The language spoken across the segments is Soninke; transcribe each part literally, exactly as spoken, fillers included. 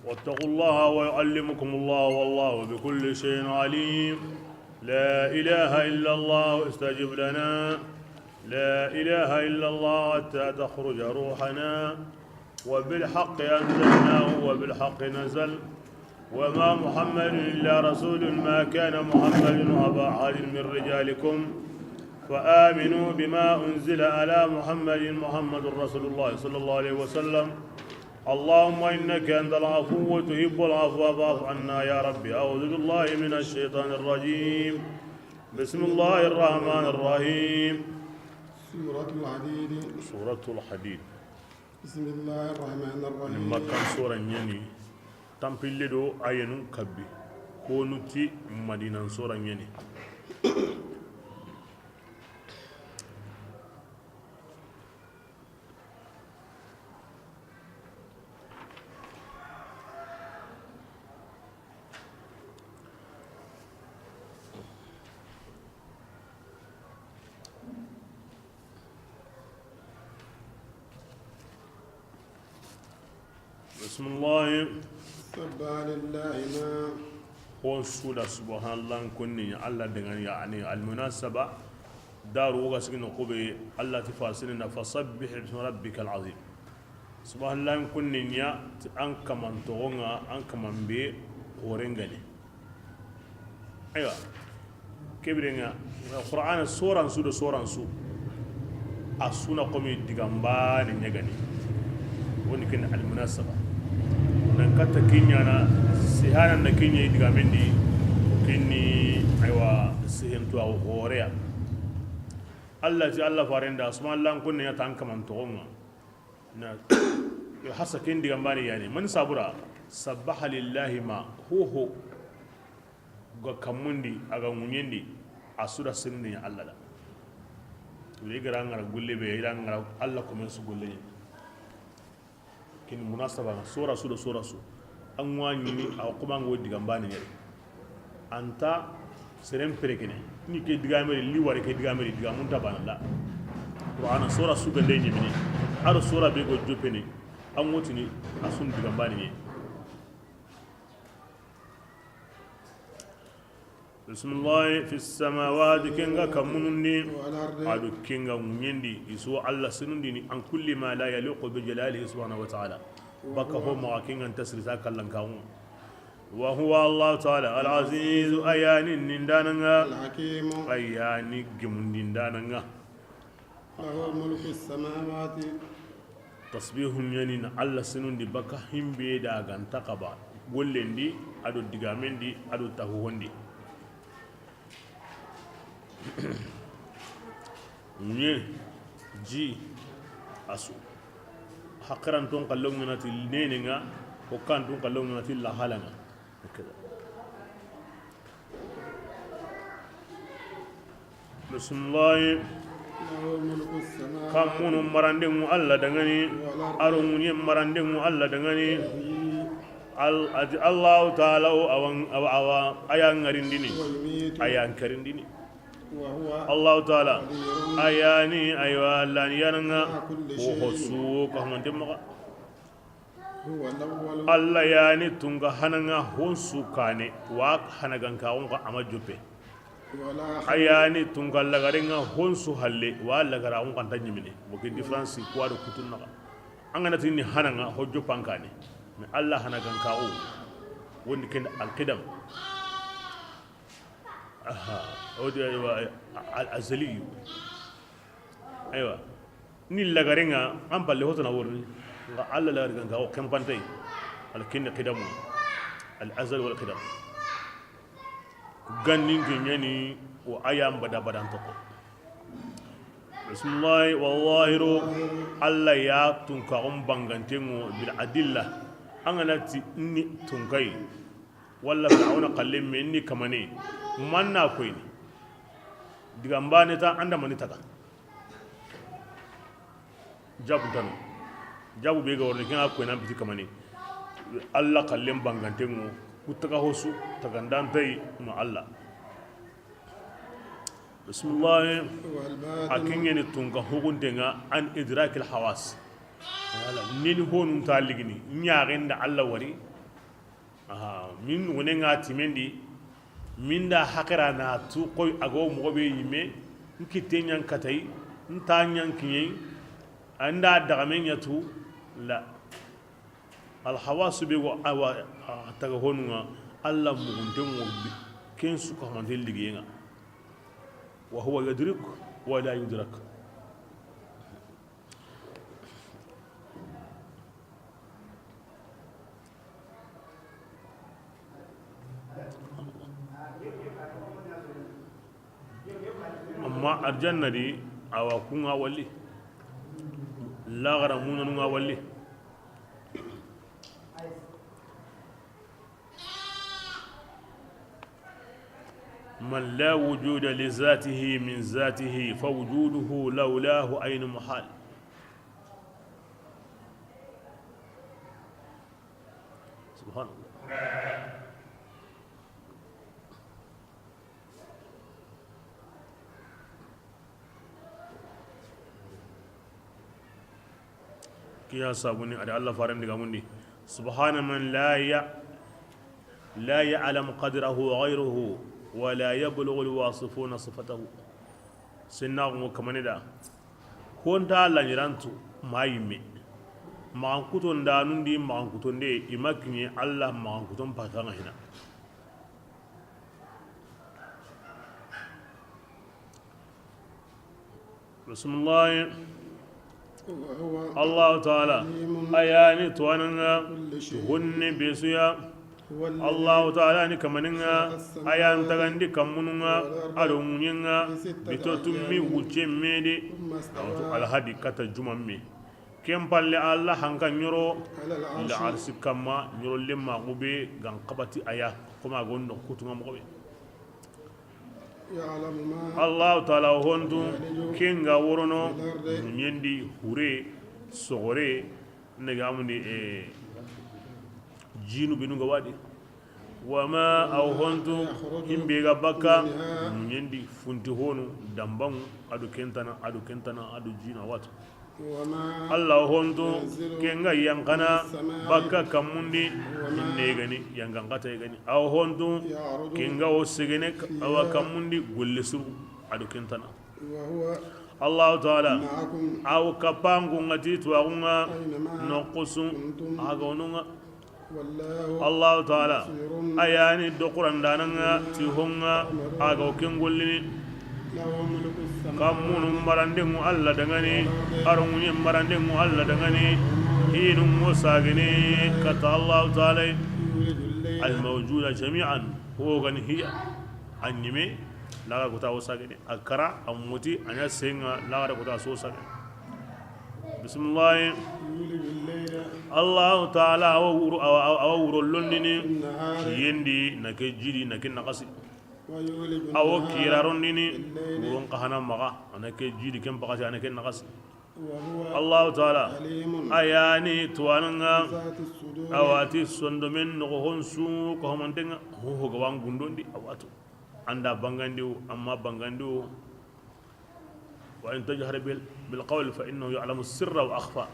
واتقوا الله ويعلمكم الله والله بكل شيء عليم. لا إله إلا الله استجب لنا. لا إله إلا الله حتى تخرج روحنا. وبالحق أنزلناه وبالحق نزل. وما محمد إلا رسول. ما كان محمد أبا أحد من رجالكم. فآمنوا بما أنزل على محمد. محمد رسول الله صلى الله عليه وسلم. اللهم إنك أنت العفو تحب العفو فاعف عنا يا رب. أعوذ بالله من الشيطان الرجيم. بسم الله الرحمن الرحيم. سورة الحديد. سورة الحديد. بسم الله الرحمن الرحيم. Makkan sora ɲa ni, tanpille do ayenu kabbi, konu ti Madinan sora ɲa ni. بسم الله. سبح لله ما. Hon su da subhanallah kunni Allah danŋa ni, yani almunasaba. Daru woga sigino kobe Allah ti fasinina fasabbih bismi rabbikal azim. Subhanallah kunni ɲa ti an kaman toxo ŋa, an kaman be xoren ŋa ni. Aywa. Ke biren ŋa, Qur'ana soran su do soran su, a su na komi digan baane ɲa ga ni. Woni ken almunasaba. Nan katta ke ɲa na, sihana na ke ɲa i digamen di, ken ni, aywa, sihen tuwaxu xoreya. Allah ti Allah faren da, subhanallah kunni ɲa ti an kaman toxo ŋa. Na, yo, hasa ken digan baane yani. Man sabura, sabbaha lillahi ma, ho ho ga kammundi, a ga ŋuɲendi, a su da senundi ɲa Allah da. Wure i ga ra ŋara golle be, i ra ŋara Allah komen su golle ɲa. Ken munasaba na, sora su do sora su. An wa ɲini, a wa kuma ŋo digan baane ɲa. Anta seren perekene ni ke digameri, li wari ke digameri, digamun ta bana la. Qur'ana sora su gande ɲimini, a do sora be go jopene, an wotini a sun digan baane ɲa. Bismillahi fi samawati, ken ga kammunun di, a do ken ga ŋuɲen di, i su Allah senundini an kulli ma la yaliqu bi jalalihi subhanahu wa ta'ala. Baka ho maxa ken ga nta sirita kallankaxun. Wa huwa Allah ta'ala al-azizu, a yani nindananga, a yani gemundindananga. Lahu mulku samawati. Tasbihu ɲani na Allah senundi baka himbe da ganta kaba gollendi, a do digamendi, a do tahuhondi. Ɲe, ji, a su. Hakiranton kallon ŋa na ti nenenŋa, hokkantun kallon ŋa na ti lahalanŋa. Bismillahi. Kammunu marandenŋu Allah danŋani, a do ŋuɲe marandenŋu Allah danŋani. Al-, ati Allahu Taala o awa, awa, awa, a ya ŋarindini, a ya karindini. Allahu Taala, a yani, aywa, laniyanŋa, wo hosu ka humante maxa. Allah yani tunka hananŋa honsu kane, wa hanagankaxun ka ama joppe. A yani tunka lagarenŋa honsu halle, wa lagaraxun ka nta ɲimine. Bo ke différence kuwa do kutun naxa. An ga na tini hananŋa ho joppan kane. Mais Allah hanagankaxu, woni ken alqidam. Aha, o di, aywa, al-azaliyu. Aywa. Ni lagarenŋa, an palle hotana worni. Nga Allah lagari ganka o kempantay. Al kin qidamu. Al azal wal qidam. Gannin ke ɲani o aya mbada badan toko. Bismillah, wa zahiru. Allah ya tunka on bangantenŋo bil adilla. An ga na ti ni tunkai. Walla Fir'auna xalle me ni kamane, manna koyni. Digan baane ta, an da mani taga. Jabu tano. Jabu be ga worni, ken ŋa koyna biti kamane. Allah xallen bangantenŋo, ku taga hosu, tagandantai, no Allah. Bismillah. A ken ŋa ni tunka huguntenŋa an idrakil hawas. Wala, neni honun ta ligini, ɲaxen da Alla wari. Aha, min nuxunen ŋa timen di, min da haqira na tu xoy a ga wo moxo be yimme, n kitte ɲan katay, n ta ɲan kiɲey, an da daxame ɲa tu, la. Alhawasu be go awa, a taga honun ŋa, Alla muxunten ŋo bi, ken su ka hamante ligiyen ŋa. Wa huwa yudrik wa la yudrak. Amma arjanna di, awa kun ŋa walli, laxara munanu ŋa walli. من لا وجود لذاته من ذاته فوجوده لولاه عين محال. سبحان الله. Kiya sabuni adi Alla faren digamundi, سبحان من لا ي-، لا يعلم قدره غيره ولا يبلغ الواصفون صفته. Senna ŋo kamane da. Honta Alla ɲirantu ma yimme. Maxankuton da nundi maxankuton de, i ma kiɲe Alla maxankuton pakaŋa hina. Bisimilahi. وهو Allahu taala, عليم a ya ni tuwanan ŋa, بكل شيء. Honne be su ya. هو الذي Allahu taala ni kamanin ŋa, خلق السماوات a ya ni tagandi kammunun ŋa, والأرض a do ŋuɲen ŋa, في ستة bito tummi أيام wucce me de. ثم استوى Wato alhadi kata juman me. Ken palle Alla hanka ɲoro على العرش. Nda arsi kamma, ɲoro lemma xube gan xabati a ya, xoma gondo kutunga moxo be. يعلم ما Allahu taala wo hontu, يلج ken ga worono, في الأرض ɲendi, hure, sogore, ne ga mundi, e, jinu binu ga wadi. Wama, a wo hontu, himbe ga bakka, ɲendi, funti honu, dambangu, a do kentana, a do kentana, a do jinu a watu. وما Alla wo hontu, ينزل ken ga yanqana, من السماء bakka kammundi, وما hinne gani, yanqan kata gani. A wo hontu, يعرج ken ga wo segene, فيها awa kammundi, golle suru, a do kentana. وهو Allahu taala, معكم a wo kapangu ŋa ti tuwaxu ŋa, أينما noxusu, كنتم a ga wonu ŋa. والله Allahu taala, بصير a ya ni dokurandanan ŋa, ti hon ŋa, a ga wo ken gollini. له ملك السماوات Kammunu marandengu Alla dangani, والأرض a do ŋuɲe marandengu Alla dangani, hinu ŋo sagene, kata Allahu taala, يولج الليل الموجود جميعا, ho gani hiya, a ɲime, laga kota wo sagene. A kara, a muti, a ɲa senga, laxara kota so sage. Bisimilahi. يولج الليل Allahu taala, a wa wuro, a wa, a wa wuro londini. في النهار Yendi, na ke jidi, na ke naxasi. ويولج A wo النهار kirarondini, في الليل wuron kahana maxa, a na ke jidi, ken paxasi, a na ke naxasi. وهو Allahu taala, عليم a ya ni tuwananga, بذات الصدور a wati sondomen noxo honsu, ko homantenga, ho ho gawan gundondi, a watu. Anda bangandiwo, amma bangandiwo. وإن تجهر بال-، بالقول فإنه يعلم السر وأخفى.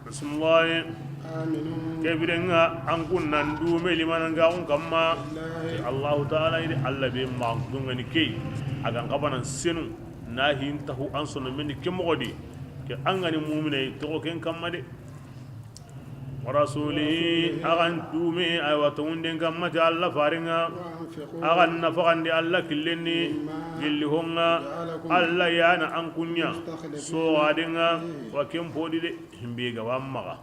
Bisimilahi. آمنوا Ke birenga an kun nan dume limanangaxun kamma. بالله Allahu taala yi de, Alla be ma dungani ke. A gan xabanan senu, na hin taxu an sono meni ke moxo di. Ke an gani mumine toxo ken kamma de. ورسوله, a gan dume, aywa, tongunden kamma ti Alla farenga. وأنفقوا A gan nafaxandi Alla killenni, مما gilli honga, جعلكم Alla yana an kunya, مستخلفين soxadenga, فيه wa ken podi de, himbe ga wa maxa.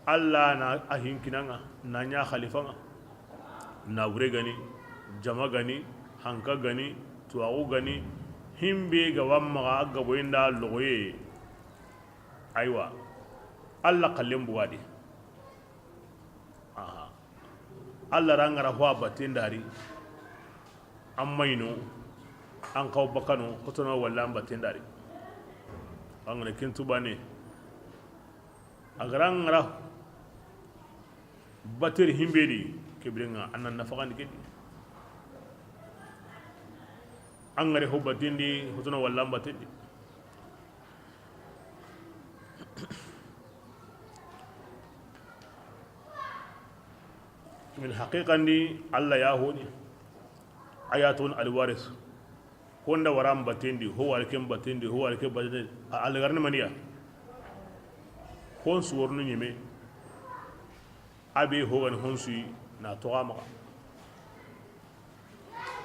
Alla na a hinkinanga, na ɲa xalifanga. Nabure gani, jama gani, hanka gani, tuwaxu gani, himbe ga wa maxa a gaboyinda loxoye. Aywa, Alla xallen buwadi. Aha. Alla ra ngara ho a batten dari. An mayno, an xaw bakano, hotono walla an batten dari. An gana ken tubane. A gara ngara batter himbe di, ke birenga, an na nafaxandi ke di. An gare ho batten di, hotono walla an batten di. Min haqiqandi, Allah ya honi. Ayatun alwaris. Honda waran batendi, ho wari ken batendi, ho wari ken batendi. A algarni maniya. Hon suwarnu nyime. Abe hogani honsuyi na toga maxa.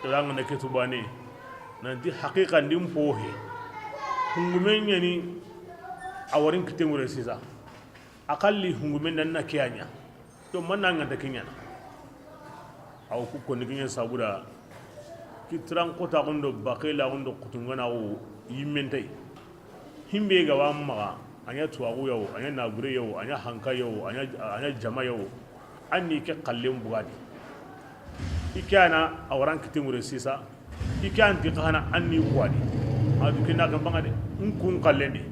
Iranga na ketu bane. Nanti haqiqa ndin pohe. Hungumen yani. A warin kite ngure sisa. Akalli hungumen nan na kiyanya. To manna nganta kinyana. Aw ku konni kinya sabuda. Kitiran kota gundo, bakela gundo, kutungana wo yimmentay. Himbe ga wa maxa, a ɲa tuwaxu yawo, a ɲa nagure yawo, a ɲa hanka yawo, a ɲa, a ɲa jama yawo. An ni ke xallen bugadi. I ke ana a waran kite ŋure sisa. I ke anti xana an ni kuwadi. A du ke na kan bangade. N kun xallen di.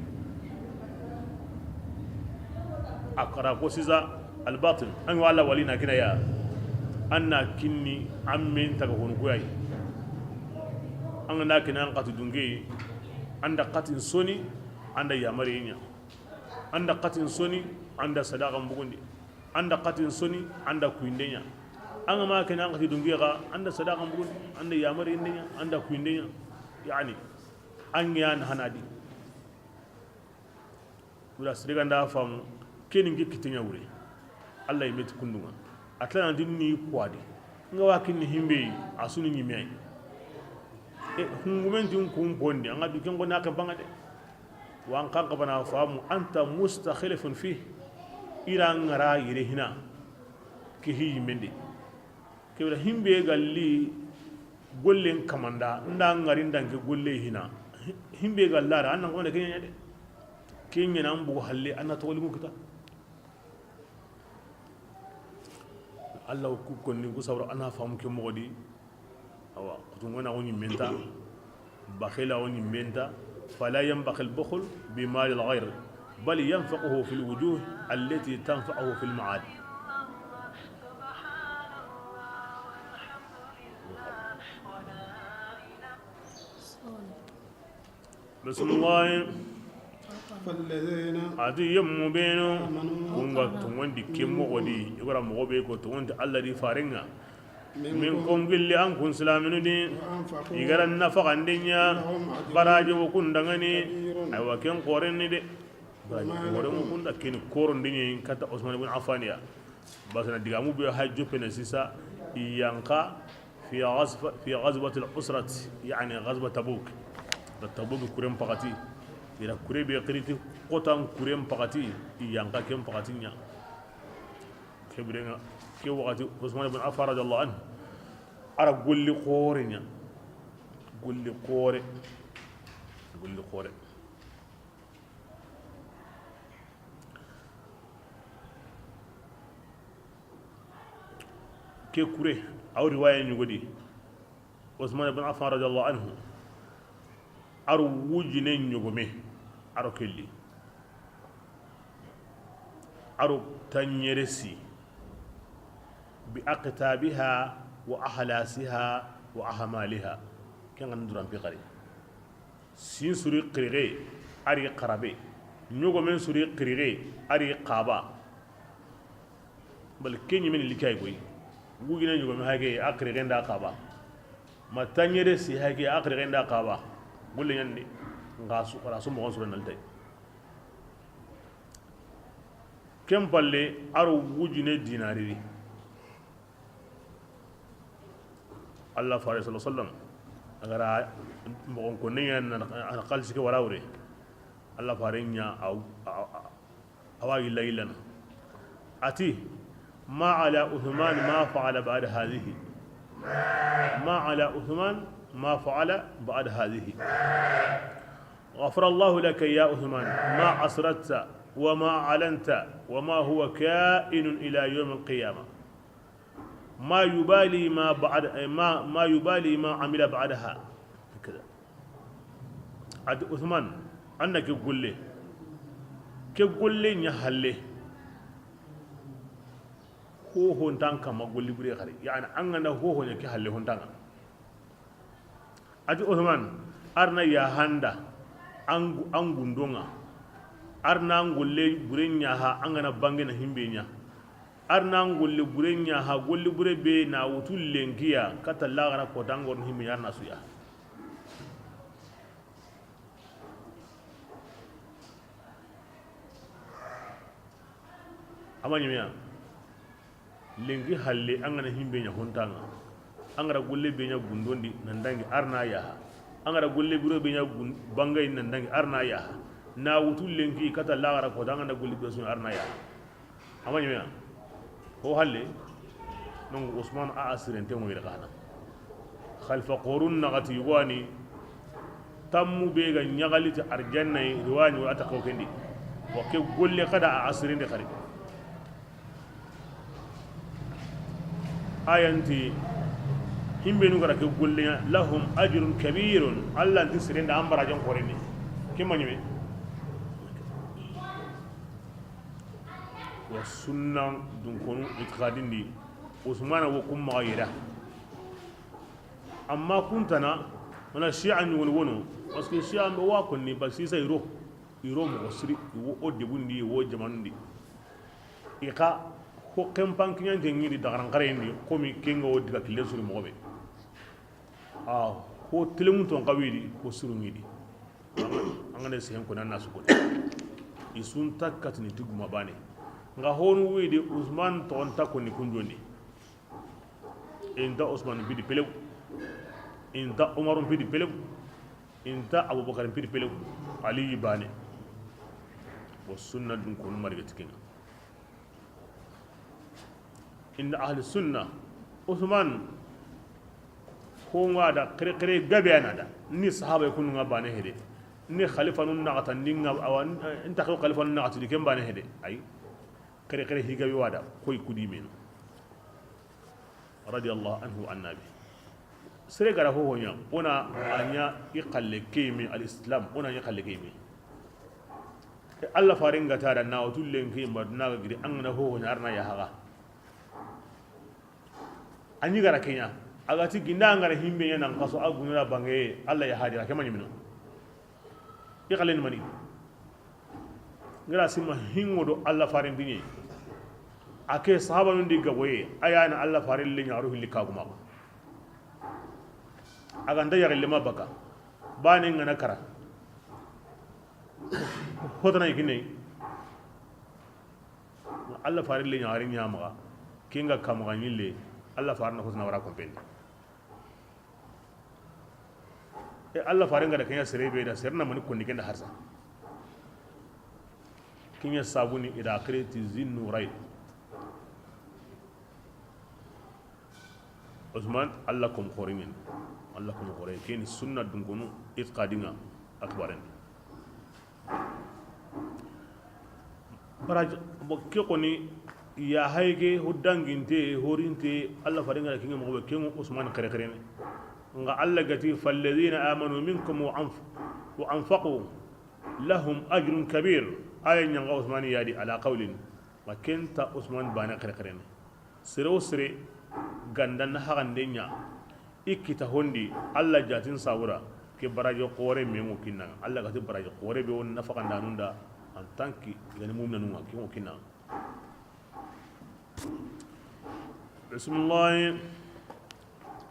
A kara ko sisa. Albatin, an wa Allah wali na kina ya. An na kinni an men taga honu kuyayi. An ga na kina an xati dunge, an da xatin soni, an da yamari ɲa. An da xatin soni, an da sadaqa mbugundi. An da xatin soni, an da kuinde ɲa. An ga ma kina an xati dunge ga, an da sadaqa mbugundi, an da yamari inde ɲa, an da kuinde ɲa. Yani, an ya na hanadi. Wura sere ga nda famu, keni nge kite ɲa wure. Allah yimeti kundunga. A tla nanti ni kuwadi. Nga wa kinni himbe, a suni ɲime ay. E, hungumen tin kun pondi, an ga du ken gona ke bangade. Wa an kan kabana famu, anta mustakhlifun fi. Ira ngara yire hina. Ke hi yimendi. Kebra himbe galli gollen kamanda, nda ngari ndanke golle hina. Himbe gallara, an nan ko ne kenya de. Kenya nan bugu halle, an na togoli mu kita. Allah ku konni ku sawra ana famu ke mogodi. Awa, kutungona woni menta. Bakhila woni menta. Fala yanbaghi al-bukhlu bi mali al-ghayr, bal yanfaquhu fi al-wujuh allati tanfa'uhu fi al-ma'ad. Bismillah. فالذين Ati yemmu benu, آمنوا kunga tongondi ke moxo di, i gara moxo be ko tongondi Allah di farenga. Minkum. Minkum gilli an kun silaminu di, وأنفقوا i gara nafaxande ɲa, لهم أجر baraji wo kun dangani, كبير. Aywa ken xoren ni de. Baraji وما xoren wo لكم kun da ken xoron di ɲa kata Usman ibn Affan ya. Basana digamu be hajjo pene sisa, yanka, في غزو-، في غزوة العسرة، يعني غزوة تبوك. Da Tabuk kuren pakati. Ira kure be qiriti kotan kuren pakati, yanka ken pakati ɲa. Ke birenga, ke wakati Usman ibn Affan radiyallahu anhu. Ara golli xore ɲa. Golli xore. Golli xore. Ke kure, aw riwaya ɲugodi. Usman ibn Affan radiyallahu anhu. Aro wujine ɲogome. Aro kelli. Aro tanɲere si. Bi aqtabiha wa ahlasiha wa ahmaliha. Ken ga nduran pi xari. Sin suri xirixe, ari xarabe. Ɲogomen suri xirixe, ari xaba. Bal ke ɲimeni likay koy. Wujine ɲogome hake, a xirixe nda xaba. Ma tanɲere si hake, a xirixe nda xaba. Golle ɲande, nga su, wala su moxon sura naltay. Ken palle, aro wujine dinari ri. Allah fare sallallahu alaihi wasallam. A gara moxon ko ne ɲa na xalisi ke wara wure. Allah fare ɲa aw, aw, aw, awa yilla yillana. Ati, ما على عثمان ما فعل بعد هذه. ما على عثمان ما فعل بعد هذه. غفر الله لك يا عثمان ما أسررت وما أعلنت وما هو كائن إلى يوم القيامة. ما يبالي ما بعد، ما، ما يبالي ما عمل بعدها. Keda. Ati Usman, an na ke golle. Ke golle ɲa halle. Ho ho ntan kama golli bure xari. Yani, an ga na ho ho ɲa ke halle ho ntan ŋa. Ati Usman, arna ya handa, an gu-, an gundonga. Ar na golle bure ɲa ha, an ga na bange na himbe ɲa. Ar na golle bure ɲa ha, golle bure be na wutu lenki ya, kata laxara kota an ga ro na himbe ɲa, ar na su ya. A ma ɲeme ya. Lenki halle, an ga na himbe ɲa hontanŋa, an ga ra golle be ɲa gundondi nan dangi, ar na yaha. An ga ra golle bure be ɲa gun-, bangay nan dangi, ar na yaha. Na wutu lenki kata laxara kota, an ga na golle be su ɲa, ar na yaha. A ma ɲeme ya. Ho halle. Donc Usman a asirente mo yere kana. Xalifa xorun naxati yogani, tammu be ga ɲaxali ti arjanna yi, riwani wa ta ko kendi. Wa ke golle kada a asirinde xari. Ayanti, himbe nu ga ra ke golle ɲa, lahum ajrun kabirun, Allah nti sirenda an barajan korene. Ke ma ɲeme. Wa sunna dunkonu itiqadindi, Usmana wo kum maxa yera. Amma kuntana, wala Shia ɲugoni wono, parce que Shia mbe wa konni, ba sisa iro, iro moxo siri, i wo o debundi, i wo jamanundi. I xa, ho kempan kiɲante ŋidi dagaran xarendi, komi kenga wo diga kille suri moxo be. A ho telemun ton xawidi, ho suru ŋidi. An ga ne sehen koni, an na su koni. I sun takkatini ti guma bane. Nga honu widi Usman toxon ta konni kunjondi. Inta Usman pidi pelew. Inta Umaru pidi pelew. Inta Abubakar pidi pelew. Ali bane. Wo sunna dunkonu marigati kenga. Inda ahli sunna, Usman, ko nga da kere kere gabe ana da. Ni sahaba kunu nga bane hede. Ni khalifa nun naxatandi nga awa, inta ko khalifa nun naxatandi ken bane hede. Ay. Kere kere higabe wada, koy kudi men. Radiyallahu anhu annabi. Sere gara ho honya, ona anya i xalle kemi al-Islam, ona anya xalle kemi. Ke Allah farin ga ta da na wutu lenki ma na ga giri an ga na ho honya, ar na yaha ga. Anyi gara kenya, a ga ti ginda an ga ra himbe ɲa nan kaso a gunura bange, Allah ya hadira ke ma ɲimino. I xalen mani. Ngira sima hingo do Allah farin dinye. A ke sahaba nun di gaboye, ayana Allah farin le ɲaru hilli kaguma. A ga nda yaxille ma baka. Bane nga na kara. Hotana ikine. Allah farin le ɲaxari ɲamaxa. Kinga kamaxa ɲille. Allah farin na hotana wara kompendi. E Allah farin ga da kenya sere be da, sere na mani konni kenda harsa. Kenya sabuni ida kireti Zin Nurayn. Usman, Allah kom xore ɲen. Allah kom xore. Keni sunna dunkonu, itqadinga, akbaren. Baraj, bo ke koni, ya hayge, ho danginte, horinte, Allah faringa da kinga moxo be, kengo Usman kere kere ne. Nga Allah gati, "Falladhina amanu minkum wa anf-, wa anfaqu lahum ajrun kabir." Aya ɲanga Usman yadi ala qawlin. Ma kenta Usman bane kere kere ne. Sere wo sere ganda na haxande ɲa, i kita hondi, Allah jatin sawura, ke baraji xoore me ŋo kinna. Allah gati baraji xoore be won nafaxandanun da, en tant que i gani muminanun ŋa, ke ŋo kinna. Bismillah.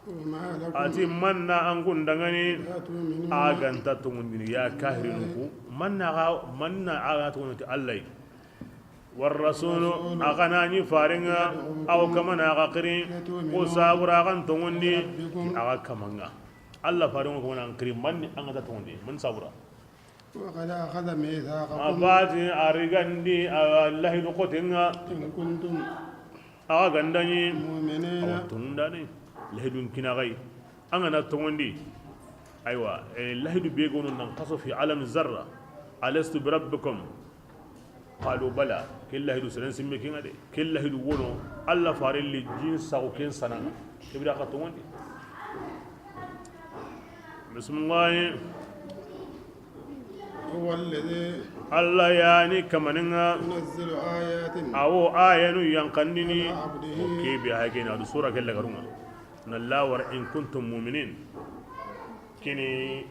وما لكم Ati manna an kun dangani, لا تؤمنون a ganta tongundini ya kahirinu ku. Manna ga, manna a ga tongundini ti Allah. والرسول a ga na ɲi farenga, يدعوكم aw kamana a ga kiri, لتؤمنوا ko sabura a ga n tongondi, بربكم a ga kamanga. Allah farenga ko nan kiri manni an ga ta tongondi, man sabura. وقد أخذ ميثاقكم A bati a rigandi a lahidu kotenga. إن كنتم A ga gandani مؤمنين. Awa tongundani. Lahidun kinagai. An ga na tongondi. Aywa, eh, lahidu be gono nan kaso fi alam zarra. Alastu bi rabbikum. Qalu bala. Ke lahidu seren simme kinga de. Ke lahidu wono. Allah farelli jin sago ken sananga. Kebira ka tongondi. Bismillah. هو الذي Allah yani kamaninga. ينزل آيات Awo ayanu yankandini. على عبده. O kebe hakena du sura kella garunga. Na lawar in kuntum mu'minin. Kini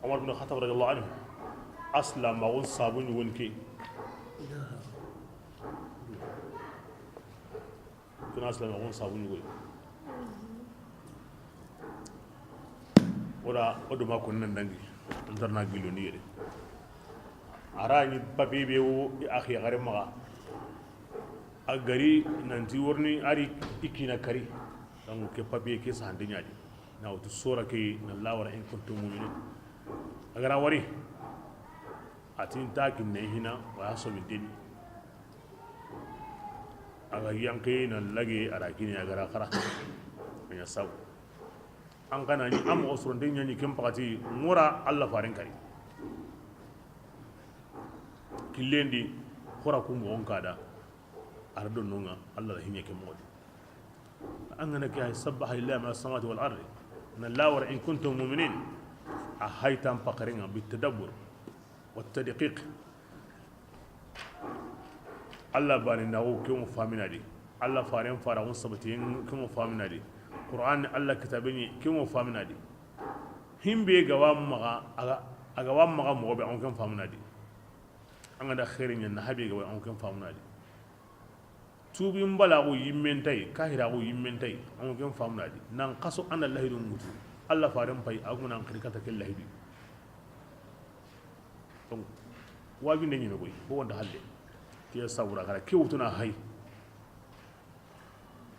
Umar bin Khattab radiyallahu anhu. Aslamaxun sabu ɲugoni ke. Kuna aslamaxun sabu ɲugoyi. O da o doma konni nan dangi. Ntarna gillo ni yere. A ra ɲi papier be wo i axi yaxare maxa. A gari nanti worni a ri i kina kari. Donc ke papier ke sahante ɲadi. Na wutu sora ke na lawara in kuntum mu'minin. A gara wari. A ti n ta kinne hina, wa ya somi deni. A ga yanke na lage a ra kini a gara xara. A ɲa sabu. An kana ni am o soronte ɲaɲi ken paxati ŋora Allah faren kari. Killendi xora ku moxon kada. A ra do nonga Allah la hiɲe ke moxo di. An gana ke ay sabbaha lillahi ma samawati wal ardi. Na lawara in kuntum mu'minin. A haytan pakarenga bit tadabbur wat tadqiq. Allah bani naxu ke ŋo faminadi. Allah faren fara ŋo sabati ke ŋo faminadi. Qur'an Allah kitabe ni ke ŋo faminadi. Himbe ga wa maxa a ga wa maxa moxo be an ken faminadi. An ga da xeeri ɲa na habe ga wa an ken faminadi. Tuubi n balaxu yimmen tay, kahiraxu yimmen tay, an ken famunadi. Nan xaso an da lahidu ŋutu. Allah faren pay a guna an xiri kata ke lahidu. Donc wajunde ɲime koy, ko wonta halle. Ke sabura kara ke wutuna hay.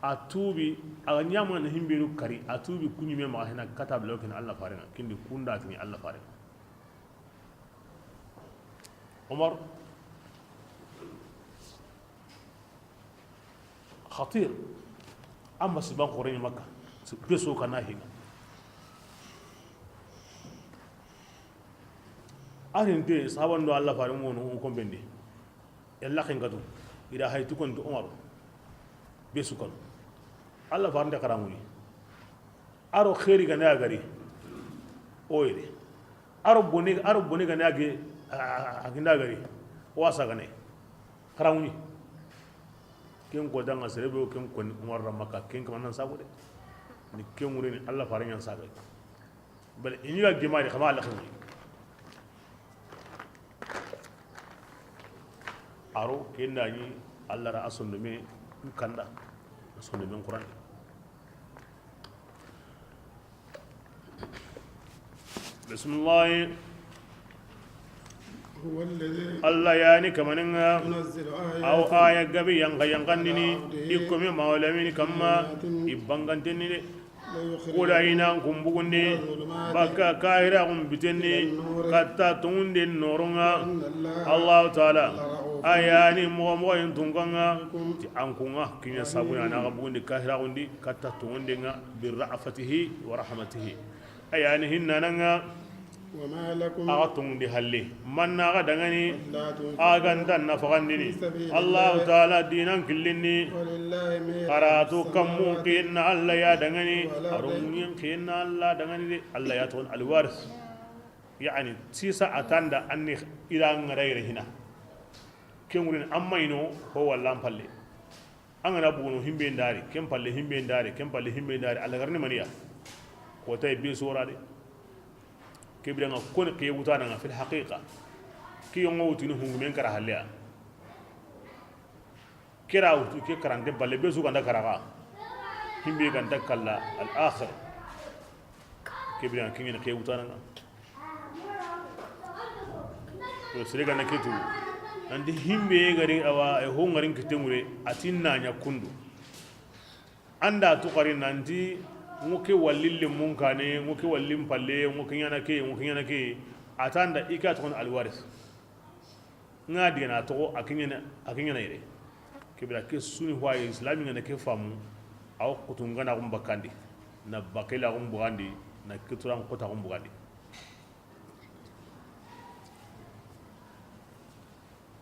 A tuubi a ga ɲama na himbenu kari, a tuubi kuɲime maxa hina kata blokin Allah faren kindi kunda tini Allah faren. Omar, khatir, amma siban xoren Makka, be so kana hinga. Arinte sahaban do Allah fare mo no ko bendi. Yalla ken katu. Ida haytu kon to Omar. Be su kon. Allah fare nde karamuyi. Aro xeeri gane a gari. Oyre. Aro boni, aro boni gane a ge a ginda gari. Wasa gane. Xaramuni. Ken ko danga serebe o ken ko ni Umar ra Makka ken kama nan sabu de. Ni ken wure ni Allah fare ɲan sabu. Bal ini ga gimari kama Allah xamni. Aro ken da ni Allah ra asondo me kanda. Asondo me Qur'an. Bisimilahi. هو الذي Allah yani kamaninga. ينزل آيات Aw aya gabi yanka yankandini. على عبده Ikkomi mawlamini kamma. بينات Ibangantenni de. ليخرجكم Kuda ina kumbugundi. من الظلمات Baka kahira kumbitenni. إلى النور Katta tungunden norunga. وأن الله Allahu taala لرءوف Ayani mogo mogo yin tunganga. بكم Ti ankunga kinya sabuna na bugundi kahira kundi. Katta tungundenga. Birra'afatihi wa rahmatihi. Ayani hinnananga. وما لكم Axa tungundi halle. Manna axa dangani. ألا تنفقوا Axa ganta nafagandini. في سبيل الله Allahu taala dinan killinni. ولله ميراث Karatu kammu السماوات kiyenna Allah ya dangani. والأرض Arunyen kiyenna Allah dangani de. Allah ya ton alwaris. Yani sisa atanda anni ira ngarayre hina. Kengurin amma ino ho wallan palle. An gana buguno himbe ndari, ken palle himbe ndari, ken palle himbe ndari, Allah garni maniya. Ko tay be sora de. Kebiranga koni ke wutana nga fil haqiqa. Ki yongo wutini hungumen kara halleya. Kira wutu ke karante balle be su ganda karaga. Himbe ganda kalla al akhir. Kebiranga kingene ke wutana nga. To sere gana ketu nanti himbe gari awa e ho ngarin kitengure atinna nya kundu. Anda to kari nanti ngoke wallille munkane ngoke wallim palle ngoke nyana ke ngoke nyana ke atanda ika to alwaris. Nga digana to akinyana akinyana ire. Kibira ke suni huwa islami ngana ke famu. Aw kutungana gumbakandi na bakela gumbugandi na kituran kota gumbugandi.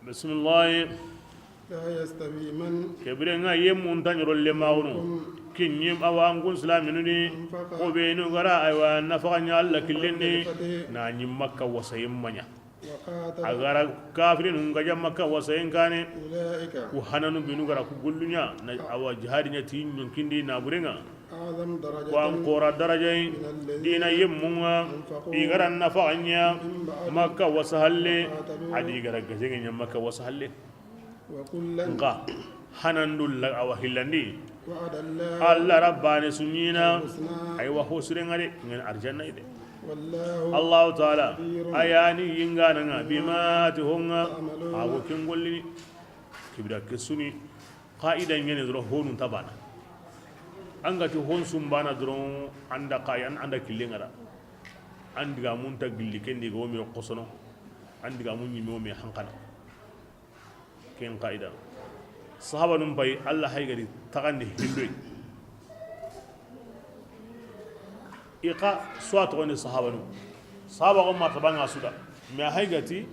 Bisimilahi. لا يستوي من Kebire nga ye mun ta ɲoro le mawunu. Kinyi awa an kun silaminu ni. أنفق Ko be nu gara aywa nafaga nya Allah killen ni. قبل الفتح Na nyi Makka wasayin manya. وقاتل A gara kafirin nga ja Makka wasayin kane. أولئك Ku hananu binu gara ku gullunya na awa jihadi nya ti nyon kindi na burenga. أعظم درجة Ku an xoora daraja yi, من الذين diina yemmun ŋa, أنفقوا i ga ra nafaxa ɲa, من بعد Makka wasa halle, وقاتلوا a di i ga ra gaseŋe ɲa Makka wasa halle. وكلا Nxa, hanandulla awa hillandi. وعد الله Alla ra baane su ɲiina, الحسنى aywa, ho siren ŋa de, ŋen arjanna i de. والله Allahu Taala, خبير a ya ni yingana ŋa, بما bima ti ho ŋa, تعملون a go ken gollini. Kibira ke su ni, qaida ɲene doro honu nta bana. An ga ti hon su n bana doro, an da qai-, an, an da kille ŋa ra. An diga mun ta gilli ken di ga wo me xosono. An diga mun ɲi me wo me hankana. Ken qaida. Sahabanun pay, Alla hay ga di taxandi hindoy. I xa suwa toxondi sahabanu. Sahaba xo ma tabaŋa su da. Mais hay ga ti,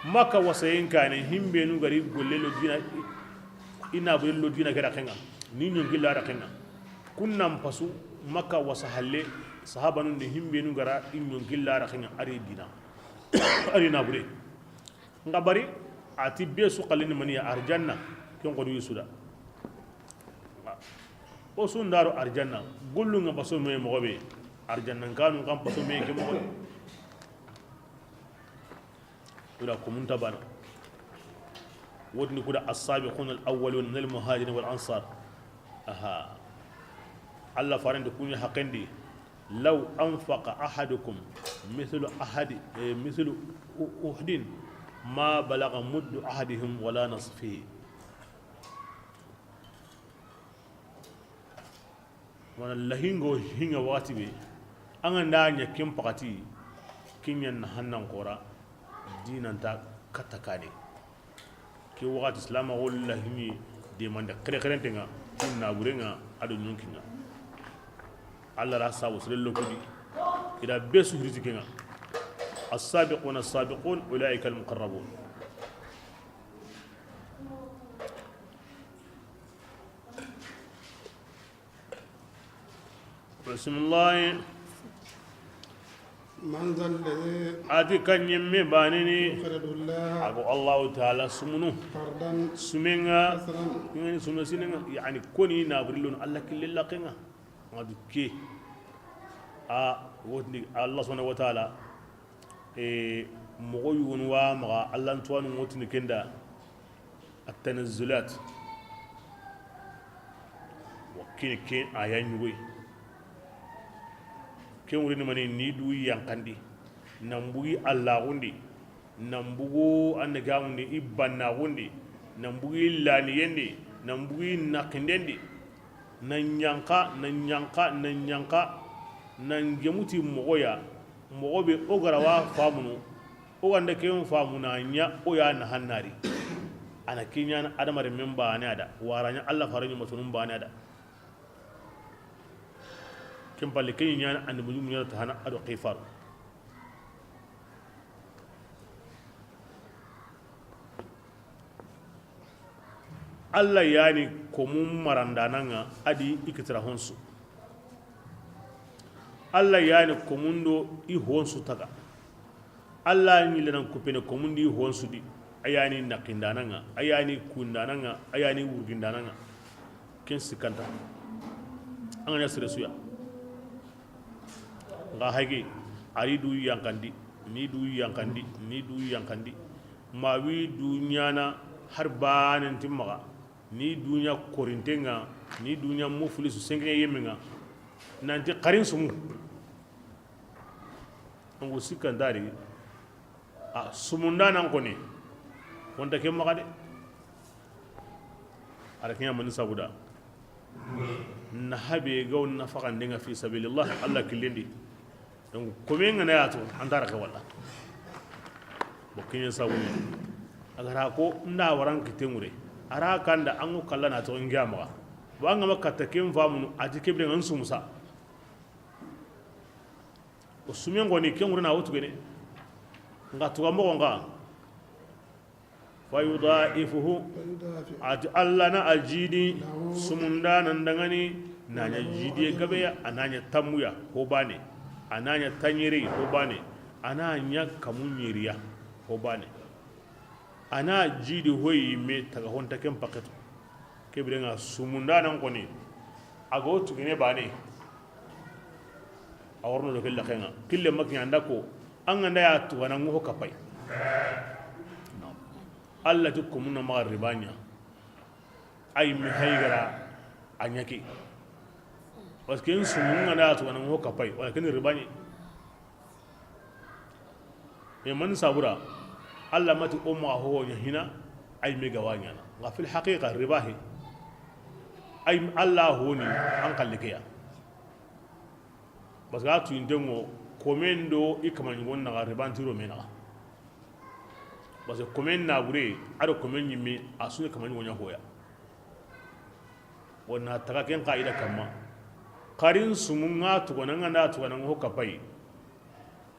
Makka wasayen kane, himbenu ga ri golle lo diina, i, i na bure lo diina ke raqen ŋa. Ni ɲonki la raqen ŋa. Kun nan pasu, Makka wasa halle, sahabanun di himbenu ga ra i ɲonki la raqen ŋa, a ri diina. A ri na bure. Nxa bari, a ti be su xallini mani ya arjanna, ken xo du yi su da. O su n da ro arjanna, gollu ŋa paso me moxo be, arjanna n kanu kan paso me ke moxo be. Kuda komun ta bana. Wotini kuda السابقون الأولون من المهاجرين والأنصار. Aha. Alla farandi kuɲa haqendi. لو أنفق أحدكم مثل أحد، eh, مثل أ-، أحد ما بلغ مد أحدهم ولا نصفه. Mana lahingo hinga waxati be, an ga nda ɲa ken paxati, ken ɲa na hannan xoora, diina nta katta kane. Ke waxati silamaxu lahini demande xerexerenten ŋa, kun naburen ŋa, a do ɲonkin ŋa. Alla ra sabu sere lo kudi, i da be su hiriti ken ŋa. السابقون السابقون أولئك المقربون. Bisimilahi. من ذا الذي A ti kan ɲimme baane ni. يقرض الله A go Allahu Taala sumunu. قرضا Sumen ŋa. حسنا Ŋa ni sume sinen ŋa. Yani koni na buri lo no Alla kille laxen ŋa. Ŋa du ke. A wotini Alla subhanahu wa taala. E, moxo yugonu wa maxa Alla n tuwanu ŋotini ken da. التنزلات. Wa kini ke aya ɲugoy. Ken wurini mani ni du yanqandi, nan bugi Allaxundi, nan bugu annabi gamundi, i bannaxundi, nan bugi laniyendi, nan bugi naqindendi, nan ɲanqa, nan ɲanqa, nan ɲanqa, nan gemuti moxoya, moxo be o gara wa famunu, o ganda ken famuna ɲa, o ya na hannari. Ana ke ɲana adamaren men baane a da, wara ɲa Alla fara ɲumatunun baane a da. Ken palle ke ɲana andi muɲu muɲana ta hana a do xifaru. Alla yani komun marandanan ŋa a di i kitira honsu. Alla yani komun do i honsu taga. Alla ɲillenan kupene komun di honsu di. A yani naqindanan ŋa, a yani kundanan ŋa, a yani wurgindanan ŋa. Ken sikkanta. An ga ɲa sere suya. Nga hage, ari du yankandi, ni du yankandi, ni du yankandi. Ma wi du ɲana har banen timmaxa, ni du ɲa korintenga, ni du ɲa muflisu senkiɲa yemenga. Nanti xarin sumu. Angu sikkandari, a sumundanan koni, wonta ke maxa de. Ara kiɲa mani sabuda. Na habe gaw na faxandenga fi sabilillah, Alla killendi. Donc, kome ngana yatu, antara ke wala. Bo kiɲa sabu. Agara ko, nda waran kitengure. Ara kanda angu kalla na to ngiya maxa. Bo anga makatta ken famunu, ati kebire ngan sumusa. O sumen goni ken wurina wotu gene. Nga tuga moxo nga. Fayudaifuhu. Ati Alla na a jidi. Sumunda nan dangani. Naɲa jidiye gabeya, a naɲa tammuya, ho bane. A naɲa taɲere, ho bane. A naɲa kamu ɲeriya, ho bane. A na jidi hoyi me taga honta ken paketu. Kebirenga sumundanan koni. A ga wo tugene baane, a wa rono do ke laxen ŋa. Kille ma kiɲa an da ko, an ga nda ya tugana ŋo ho kapay. Alla ti ko mun na maxa riba ɲa. Ay mi haygara a ɲa ke. Parce que n sumu n ga nda ya tugana ŋo ho kapay, wala ken riba ɲa. E man sabura, Alla ma ti o maxa ho ɲa hina, ay me ga wa ɲaana. Nga fil haqiqa riba he. Ay Alla ho ni an xalle ke ya. Parce que a tuyinten ŋo, komen do i kamaɲugon naxa riba nti ro me naxa. Parce que komen naabure, a do komen ɲimme, a su ni kamaɲugo ɲa ho ya. Wo na taga ken qaida kamma. Xarin sumu n ga tugana, n ga nda tugana ŋo ho kapay.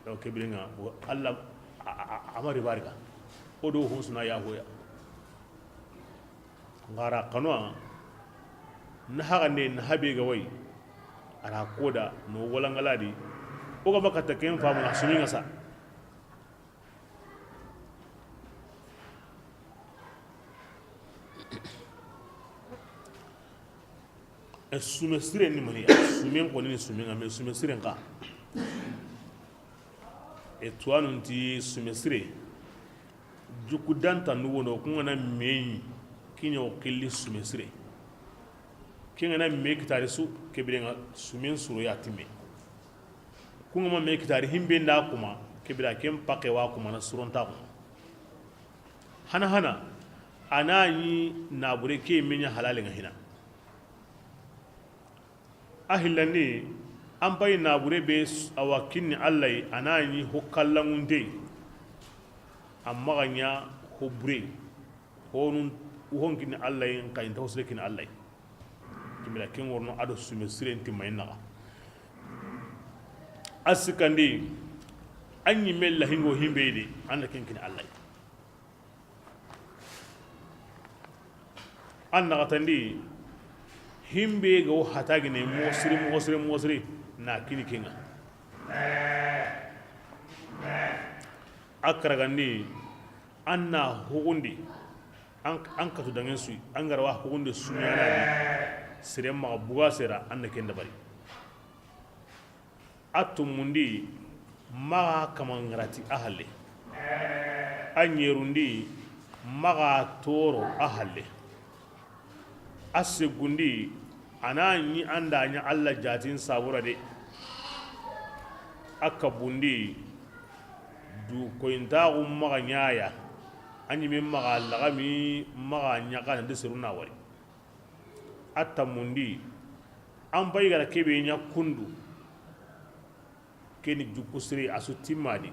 Donc ke biren ŋa, wo Alla a, a, a, a ma riba riga. O do hon su na ya ho ya. N ga ra xanu a, na hagande, na habe ga wa yi. A ra ko da, no wala ŋa la di. O ga ba katta ken famu na sumi ŋa sa. E sume sire ni mani ya? Sumen xo ni sumen ŋa, mais sume siren xa. E tuwanun ti sume sire. Juku danta nu wono, ku ŋa na me ɲi, kiɲo xilli sume sire. Ke ŋa na me kitari su, ke biren ŋa sumen suro ya timme. Ku ŋa ma me kitari himbe nda kuma, ke bira ken pake wa kuma na suronta kuma. Hana hana, a na ɲi naabure ke me ɲa halale ŋa hina. A hillandi, an pay naabure be s-, a wa kinni Alla yi, a na ɲi ho kallanŋunte, a maxa ɲa ho bure, honun, hon kinni Alla yi, n xa yi nta ho sire kinni Alla yi. Kimila ken worno a do sume siren timmayin naxa. A sikandi, an ɲimme lahingo himbe yi de, an na ken kinni Alla yi. An naxatandi, himbe ga wo hatagine moxo siri, moxo siri, moxo siri, na kini ke ŋa. A karagandi, an na hugundi, an, an katu dangen suyi, an ga ra wa hugundi suɲana di, sere maxa buga sera, an na ken dabari. A tumundi, maxa kama ŋarati a halle. A ɲerundi, maxa toro a halle. A segundi, a na ɲi an da ɲa Alla jatin sabura de. A kabundi, du koyintaxu maxa ɲaya. A ɲime maxa laxami, maxa ɲaxa nandi seru na wari. A tamundi, an pay gara kebe ɲa kundu. Keni juku siri a su timmadi.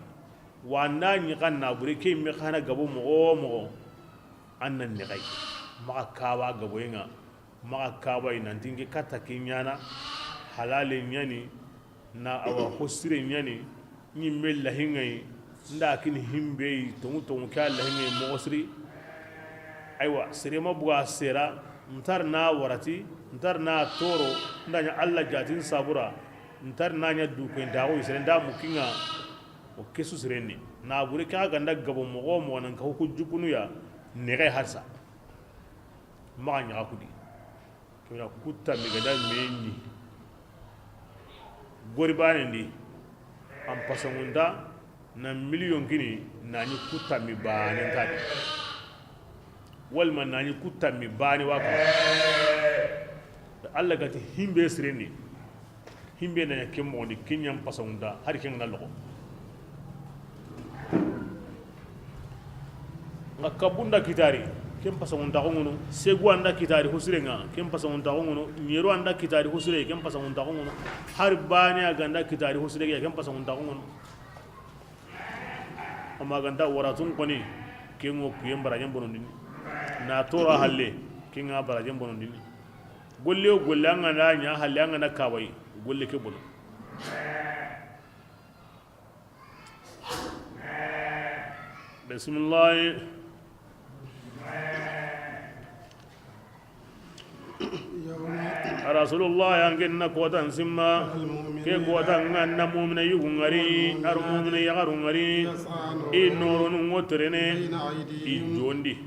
Wa nda ɲi xa na bure ke me xana gabo moxo moxo. An nan ni xay. Maxa kaba gabo ŋa. Maxa kaba i nanti n ke katta ke ɲana. Halale ɲani. Na a wa ho sire ɲani. Ɲimme lahiŋa yi, nda kini himbe yi, tongu tongu ke a lahiŋa yi moxo siri. Aywa, sere ma buga sera, ntar na warati, ntar na toro, nda ɲa Alla jatin sabura, ntar na ɲa du koyintaxu yi, sere nda mukiŋa, o ke su sirenni. Na bure ke xa ganda gabo moxo moxo nan ka huku jukunu ya, nexe harsa. Maxa ɲaxa kudi. Kena kutta mi gada me ɲi. Gori bane ndi. An pasangunta na million kini na ɲi kutta mi bane ntadi. Walma na ɲi kutta mi bane waka. Alla gati himbe sirendi. Himbe na ɲa ken moxondi, ken ɲan pasangunta, hari ken ga na loxo. Nga kabunda kitari, ken pasangunta xo ŋono. Segu anda kitari hosire ŋa, ken pasangunta xo ŋono. Ɲero anda kitari hosire, ken pasangunta xo ŋono. Hari bane a ganda kitari hosire, ken pasangunta xo ŋono. Amma ganta waratun koni, ken ŋo kuyen barajen bonondini. Na tora halle, ken ŋa barajen bonondini. Golle o golle an ga na ɲa halle an ga na kabay, golle ke bono. Bisimilahi. Rasulullah, an ken na kotan simma. Ke kotan ŋa na mu'mina yugu ŋari, ar mu'mina yaxaru ŋari. I noronu ŋo terene, i jondi.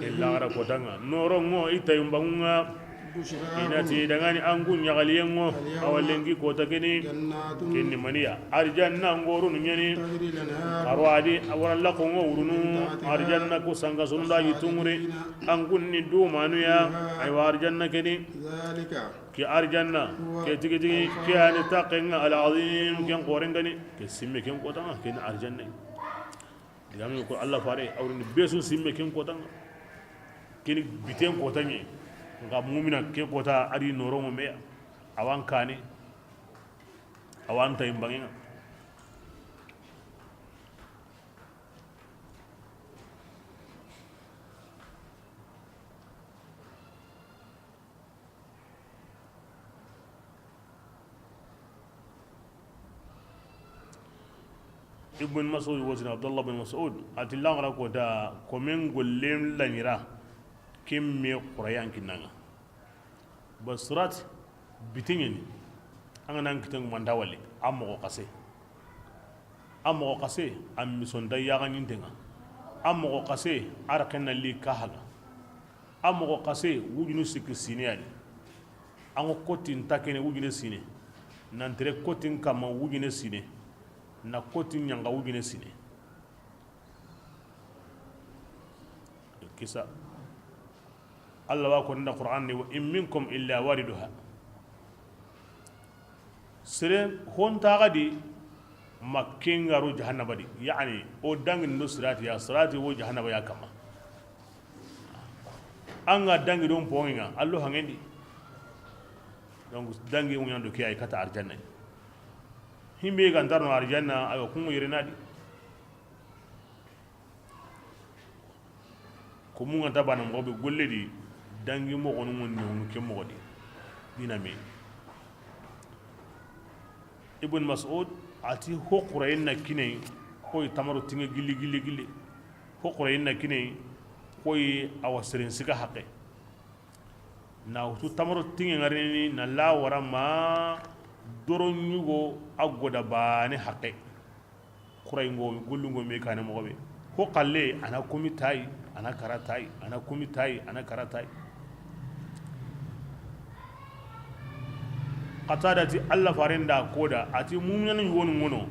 Illa gara kotan ŋa. Noron ŋo i tayumbangu ŋa. I na ti dangani an kun ɲaxaliyen ŋo, awa lenki kota keni, kenni maniya. Arjanna ŋorunu ɲani, aro adi a wara laxo ŋo wurunu, arjanna ko sanga sunu da yi tungure, an kun ni du manuya, aywa arjanna keni. Ke arjanna, ke tigi tigi, ke ani taqenga al azim, ken qorengani, ke simme ken kotanga, ken arjanna. Digame ko Allah fare, awrini besu simme ken kotanga. Keni biten kotanŋe. Nga mumina ke kota adi norongo meya. Awan kane. Awan tay mbangenga. Ibn Mas'ud wotini, Abdullah bin Mas'ud, a ti laxara kota komen gollen laɲira, ken me xurayan kinnanga. Ba sirat bitiŋeni, an ga nan kiten manda wali, a moxo xase. A moxo xase, a misonta yaxaɲintenga. A moxo xase, a raxen na li kahaga. A moxo xase, wujunu sikki sine yani. An ŋo kotin ta kene wujune sine. Nan tere kotin kama wujune sine. Na kotin ɲanga wujune sine. Kisa. Allah wa ko nda Qur'an ni, "Wa in minkum illa wariduha." Sere hontaxa di, ma ken ga ro jahannaba di. Yani, o dangini do sirati ya, sirati wo jahannaba ya kama. An ga dangi don ponginga, allo hangendi. Donc, dangi ŋuɲan do ke ay kata arjanna. Himbe ga ntarno arjanna, ayo kungo yere nadi. Ko mun ga nta bana moxo be golle di, dangi moxonu ŋo newnu ke moxo di. Dina me. Ibn Mas'ud a ti, ho xurayen na kine, koy tamaro tinŋe gilli, gilli, gilli. Ho xurayen na kine, koy awa seren siga haqe. Na wutu tamaro tinŋe ŋarini na la wara ma doro ɲugo a goda bane haqe. Xurayingo, gullungo me kane moxo be. Ho xalle, a na kumi tayi, a na kara tayi, a na kumi tayi, a na kara tayi. Qatada ti, Allah faren da koda, a ti, muminanu yogonu ŋono,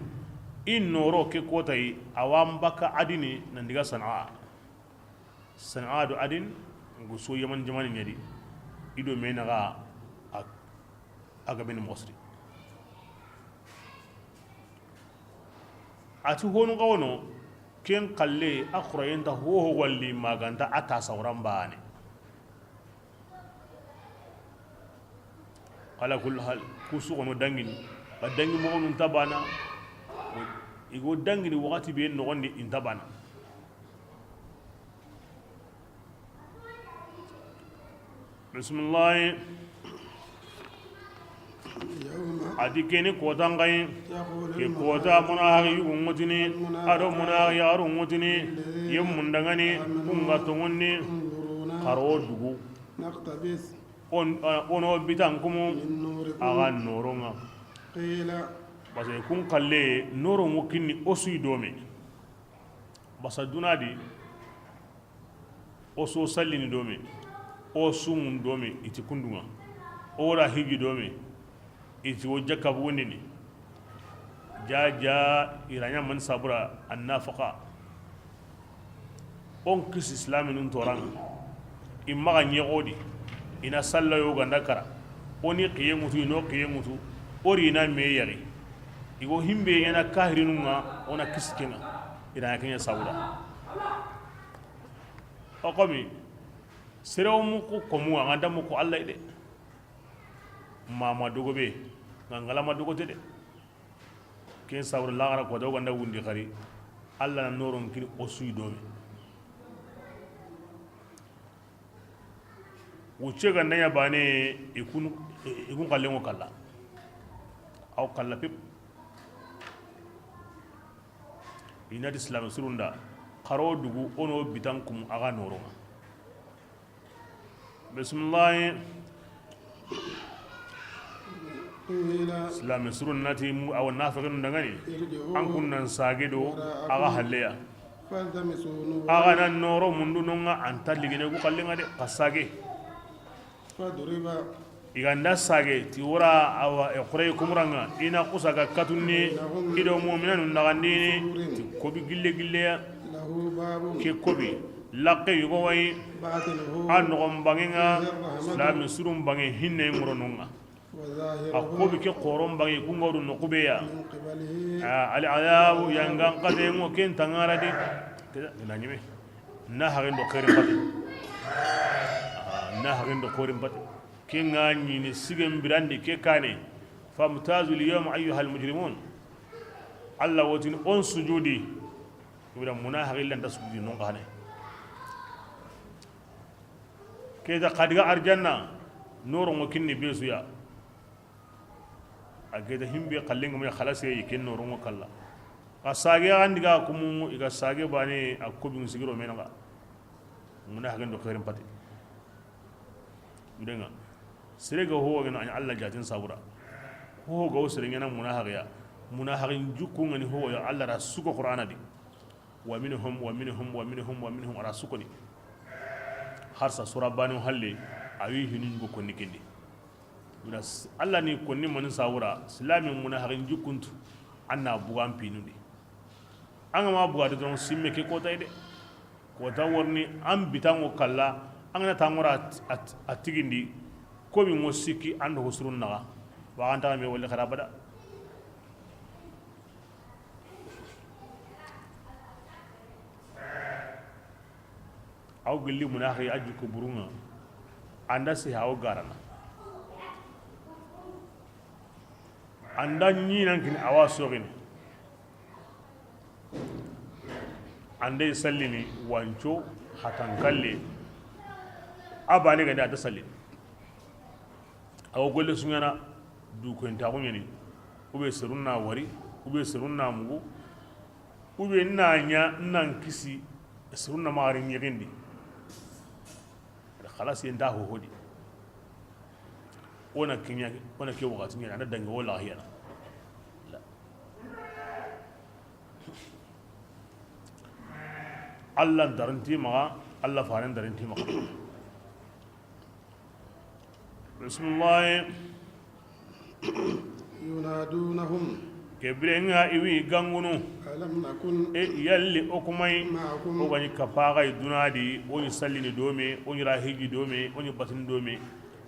i noro ke kotayi, awa n baka adini, nan diga Sana'a. Sana'a do adin, ngu so Yaman jamani ɲa di. I do me naxa a, a ga beni moxo siri. A ti honu xa wono, ken xalle a xurayen nta hoho walli ma ga nta a ta sawran bane. Ala kulli hal, ku su xono dangini, ba dangi moxonu nta bana, i go dangini waxati be noxondi i nta bana. Bisimilahi. A di keni kotan xayi. Ke kota munahaxi yugu ŋutini, a do munahaxi yaxaru ŋutini, ye mundangani, kunga tongondi, xaro dugu. Ono bitan kumu, axa noronga. Parce que kun xalle, norongu kinni o suyi dome. Basa duna di, o so sallini dome, o sumun dome, i ti kundunga. O ra hiji dome, i ti wo jakka bugundini. Ja, ja, i ra ɲa man sabura, an nafaka. On kisi islaminun toran. I maxa ɲexodi, i na salla yo ganda kara. O ni xiye ŋutu, i no xiye ŋutu. O ri na me yaxi. I go himbe ɲana kahirinunga, o na kisi kenga. I ra ɲa kenya sabura. O komi, sere wo muku komu, a ga nta muku Allah de. Mama dogo be, ngangala ma dogo te de. Ken sabura laxara ko da o ganda wundi xari. Allah na noron kini o suyi dome. Wucce ganda ɲa bane, i kun, i kun xallen ŋo kalla. Aw kalla pep. I na ti silame surunda, xaro dugu, o no bitan kumu, axa noronga. Bisimilahi. Silame surun na ti, awa nafiqinu dangani, an kun nan sage do axa halleya. Axa na noro mundu nonga, an ta ligine ku xallenga de, xa sage. فضرب I ga nda sage ti wora awa e xurey kumuranŋa, i na xusa ga katunni, بينهم i do mu'minanu naxandini, بسور ti kobi gille gille ya. له باب Ke kobi, laxe yogo wa yi, باطنه a noxon banŋen ŋa, فيه الرحمة silaami surun banŋe hinne ŋuronun ŋa. وظاهره A kobi ke xoron banŋe, kun ga wo du noxu be ya. من قبله A, al azabu, yangan xaten ŋo ken tanŋa ra di. Ke da, na ɲime. Na haxen do xeerin pati. A, na haxen do xeerin pati. Ke ŋa ɲini sigen birandi ke kaane. فامتازوا اليوم أيها المجرمون. Alla wo tini on sujudi. Ibra muna haxi lanta sujudi non xane. Ke da xa diga arjanna, noronŋo kinni be su ya. A geta himbe xallenŋa me xalase yi ken noronŋo kalla. Xa sage an diga kumu i ga sage bane a kobi sigiro men ŋa. Muna haxen do xeerin pati. Ndenga. Sere ga ho ga na Alla jatin sabura. Ho ga wo sere ɲaana muna haxiya. Muna haxin jukku ŋa ni ho ya Alla ra suko Qur'ana di. ومنهم، ومنهم، ومنهم، ومنهم، a ra sukoni. Harsa sura banu halle, a wi hinu ɲugo konni kendi. Bira s-, Alla ni konni mani sawura, silaami muna haxin jukkuntu, an na bugan pinundi. An ga ma buga de doron simme ke kota ide. Kota worni an bitango kalla, an ga na tangora at-, at-, a tigindi, ko bi mo sikki an do surun naxa. Wa an ta me wala xara bada. Aw gilli munaxi a jukku burunŋa. An da si hawo garana. An da ɲinan kini awa soxini. An da sallini wanco hatan kalle. A bane gani a da sallini. Awa golle suɲana du koyintaxu ɲani. Ube serun na wari, ube serun na mugu. Ube na ɲa nan kisi, serun na maxari ɲexindi. Xalasi nta hohodi. Wona kiɲa, wona ke waxati ɲana, a na dangi wo laxiyana. Alla ntarinti maxa, Alla faren ntarinti maxa. Bismillah. ينادونهم. Ke birenŋa i wi gangunu. ألم نكن E yalli o kumay. معكم. O gani kapaxay dunadi, o ni sallini dome, o ni ra hiji dome, o ni batini dome.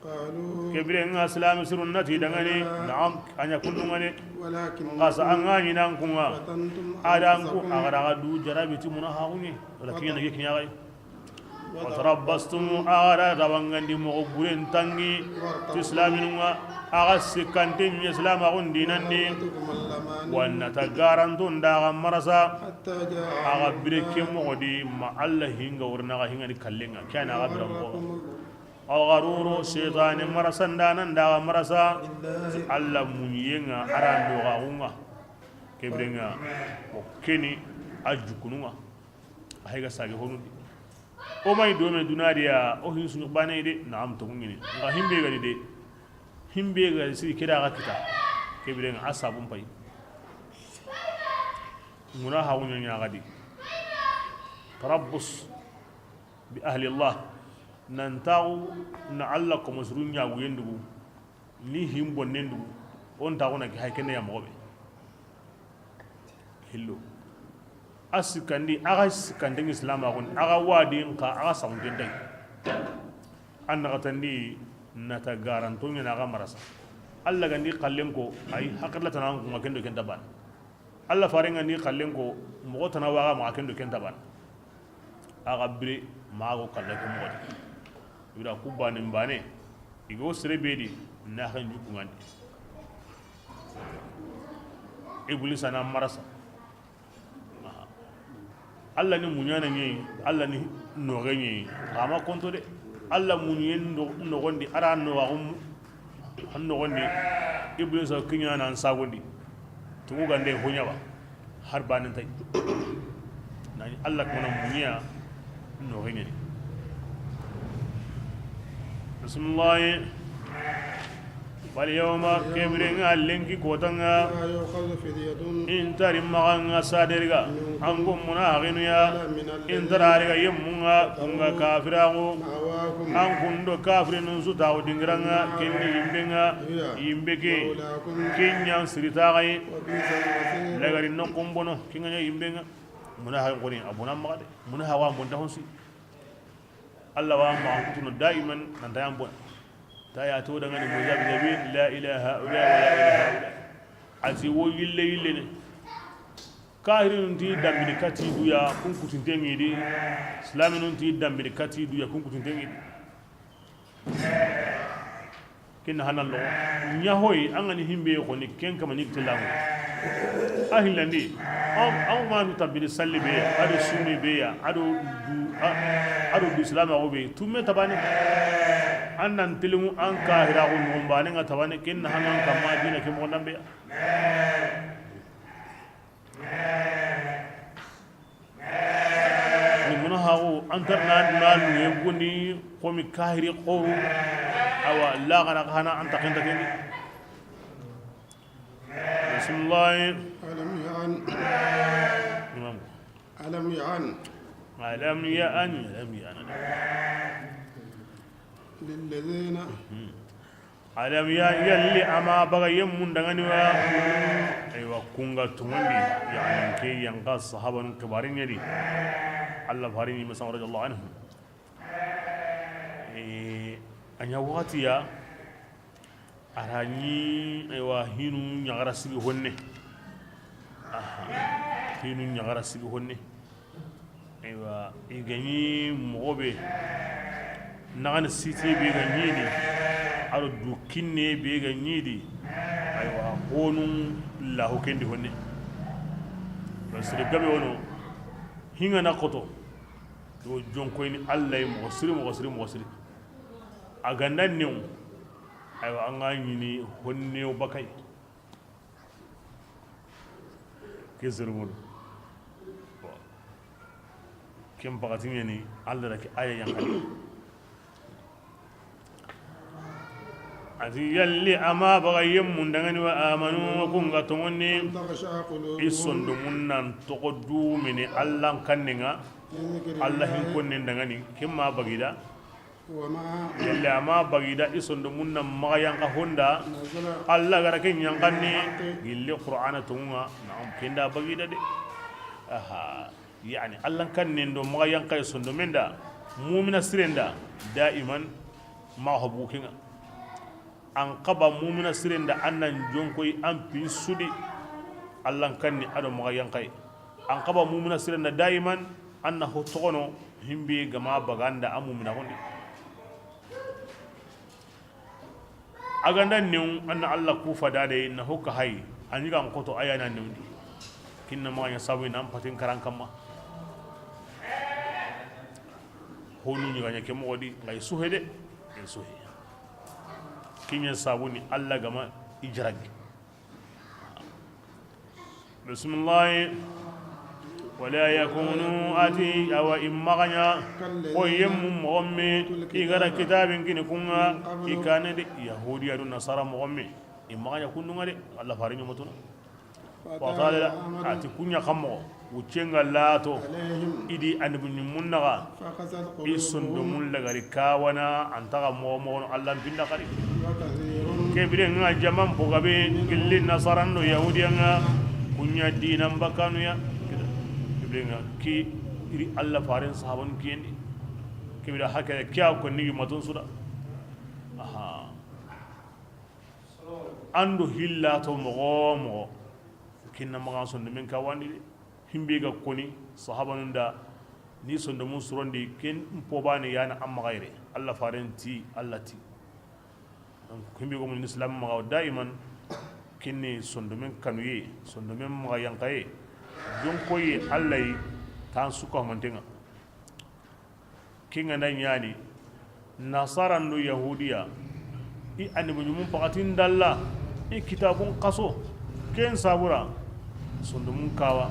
قالوا Ke birenŋa silaami sirun nati dangani, بلى. Naam, a ɲa kundu ŋa ne. ولكن Xasa an ga ɲi nan kunŋa. فتنتم A dan ku, أنفسكم. A ga daga du jarabi ti muna haxuɲe. Wala kiɲa na ke kiɲa xay. وتربصتم A ga da tabangandi moxo buren tangi. وارتبتم Ti silaminun ŋa. A ga sikkante ɲi silamaxun dinandi. وغرتكم الأماني Wa na ta garanton da ga marasa. حتى جاء A ga bire ke moxo di ma Alla hinga wurna ga hinga ni kallenŋa. Kiyana a ga bira moxo. وغركم الغرور Seytani marasa nda nan da ga marasa. بالله Alla muɲiyenŋa a ra noxaxunŋa. Ke birenŋa o keni a jukununŋa. A hayga sage honundi. O may dome dunadiya, o hin suɲu bane de, naam to ngini. Nga himbe gani de. Himbe gani siri keda ga kita. Ke birenŋa a sabun pay. Muna haxu ɲa ɲa gadi. Tarabbus bi ahli Allah. Nan taxu na Alla ko masuru ɲagu yendugu. Ni himbo nendugu. On taxu na ki hay kene ya moxo be. Hillo. A sikkandi, a ga sikkandi ngi silamaxun, a ga wadi nka, a ga saxunten tay. An na xatandi na ta garanto ɲana a ga marasa. Alla gandi xallen ko, ay hakkilla tana an kunŋa kendo ken ta bana. Alla faren gandi xallen ko, moxo tana wa ga maxa kendo ken ta bana. A ga bire maxa go kalla ke moxo di. Wira ku bane bane. I go sere be di, na xan jukungandi. Iblisa na marasa. Alla ni muɲana ɲeyi, Alla ni noxe ɲeyi. Xa ma konto de. Alla muɲiyen noxondi, a ra noxaxu mu-, an noxondi. Iblisa kiɲana an sagondi. Tungu gande hoɲaba. Har banen tay. Nani Alla kona muɲiya noxe ɲeni. Bismillah. Fal yawma, ke biren ŋa, lenki koota ŋa, la yu'khadhu fidyatun, i nta ri maxa ŋa saderiga, minkum, an kun munahaxinu ya, wala min alladhina, i nta ri a riga yemmun ŋa, kun ga kafiraxu, ma'wakum, an kun do kafirinun su taxu dingira ŋa, ken ni yinben ŋa, hiya, yinbe ke, mawlakum, ken ɲa an siritaxa yi, wa bi'sal masir, lagari noqun bono, ken ga ɲa yinben ŋa. Munahaxin xoni, a bonan maxa de, munahaxu an bonta honsi. Allah wa ma kutunu daiman nan ta yan bon. Ta ya to dangani muzabzabi, la ilaha illa wa la ilaha illa. A ti wo yille yille ne. Kahirinun ti dambini kati duya kun kutinten ŋi di. Islaminun ti dambini kati duya kun kutinten ŋi di. Ken na hanan loxo ɲa hoyi, an ga ni himbe xoni ken kama ni tilango. A hillandi, an, an ma du tabini salli be, a do sumi be ya, a do du, a, a do du silamaxu be, tumme tabane. An nan tilimu an kahiraxu noxon bane ŋa tabane, ken na hanan kamma dina ke moxon dambe ya. Ni munahaxu, an ta na, na nuye gundi, komi kahiri xoru, awa, laxara xa na an ta kenta kendi. Bismillah. Alam ya'an. Imam. Alam ya'an. Alam ya'an, alam ya'an. Lilladhina. Hmm. Alam ya, yalli a ma baga yemmun dangani wa? Aywa, kun ga tumundi, yani ke yanqa sahabanun kibarin yadi. Allah farin yi masa radiyallahu anhu. Eh, a ɲa waxati ya, a ra ɲi, aywa, hinu ɲaxara sigi honne. Aha. Hinu ɲaxara sigi honne. Aywa, i ga ɲi moxo be, naxani site be ga ɲi di, a do du kinne be ga ɲi di, aywa, xonu laxu kendi honne. Ba sere gabe wono, hinga na xoto, do jonkoyini Allah yi moxo siri, moxo siri, moxo siri. A ganda new, aywa, an ga ɲini honne wo bakay. Ke sere modu. Bon. Ken pakati ɲani, Allah da ke aya yanqani. A ti yalli a ma baga yemmun dangani wa amanu, kun ga tonŋonni, i sondomun nan toxo dumini Allah kanne ŋa, Allah hin konnen dangani, ken ma bagida. Yalla a ma bagida i sondomun na maxa yanqa honda. Allah ga ra ke yanqanni gilli Qur'ana tonŋu ŋa, na ken da bagida de. Aha, yani Allah kannen do maxa yanqa i sondomen da, mumina siren da, daiman maxa bugu ken ŋa. An xaba mumina siren da, an nan jonkoyi an pin sudi, Allah kanni a do maxa yanqayi. An xaba mumina siren da daiman, an na ho toxono himbe ga ma baganda a mumina xondi. A ganda new, an na Allah kufa dade na ho ka hay, a ɲi ga an xoto a ya na newndi. Kinna maxa ɲa sabu nan patin karan kamma. Honu ɲi ga ɲa ke moxo di, ngay suhe de, ngay suhe. Kiɲe sabu ni Allah ga ma i jaragi. Bisimilahi. Wala yakunu, a ti, awa, i maxa ɲa xo yemmu moxo me i ga ra kitabin kini kun ŋa i kane de, Yahudiya do Nasara moxo me, i maxa ɲa kundu ŋa de, Allah fare ɲomotuna. Wa taala, a ti kun ɲa xa moxo, wucce ŋa lato, i di annabi ɲimmun naxa, i sondomun lagari kawana, an taxa moxo moxono Allah n pinda xari. Ke bire ŋa jaman po gabe gilli Nasaran do Yahudiya ŋa, kun ɲa dinan bakanu ya. Ke bire ŋa ki iri Allah faren sahaban kiyendi. Ke bire hakere kiya ko ni matun suda. Aha. An do hilla to moxo moxo, kinna maxa sondomen kawandi de. Himbe ga koni sahabanun da, ni sondomun surondi, ken n pobane yana an maxa yere. Allah faren ti, Allah ti. Donc himbe go mun islam maxa daiman, kinni sondomen kanuye, sondomen maxa yanqaye, jonkoye Allah yi, tan suka mantenga. Kinga na ɲani Nasaran do Yahudiya, i annabi ɲumun pakatin dalla, i kitabun kaso, ken sabura sondomun kawa,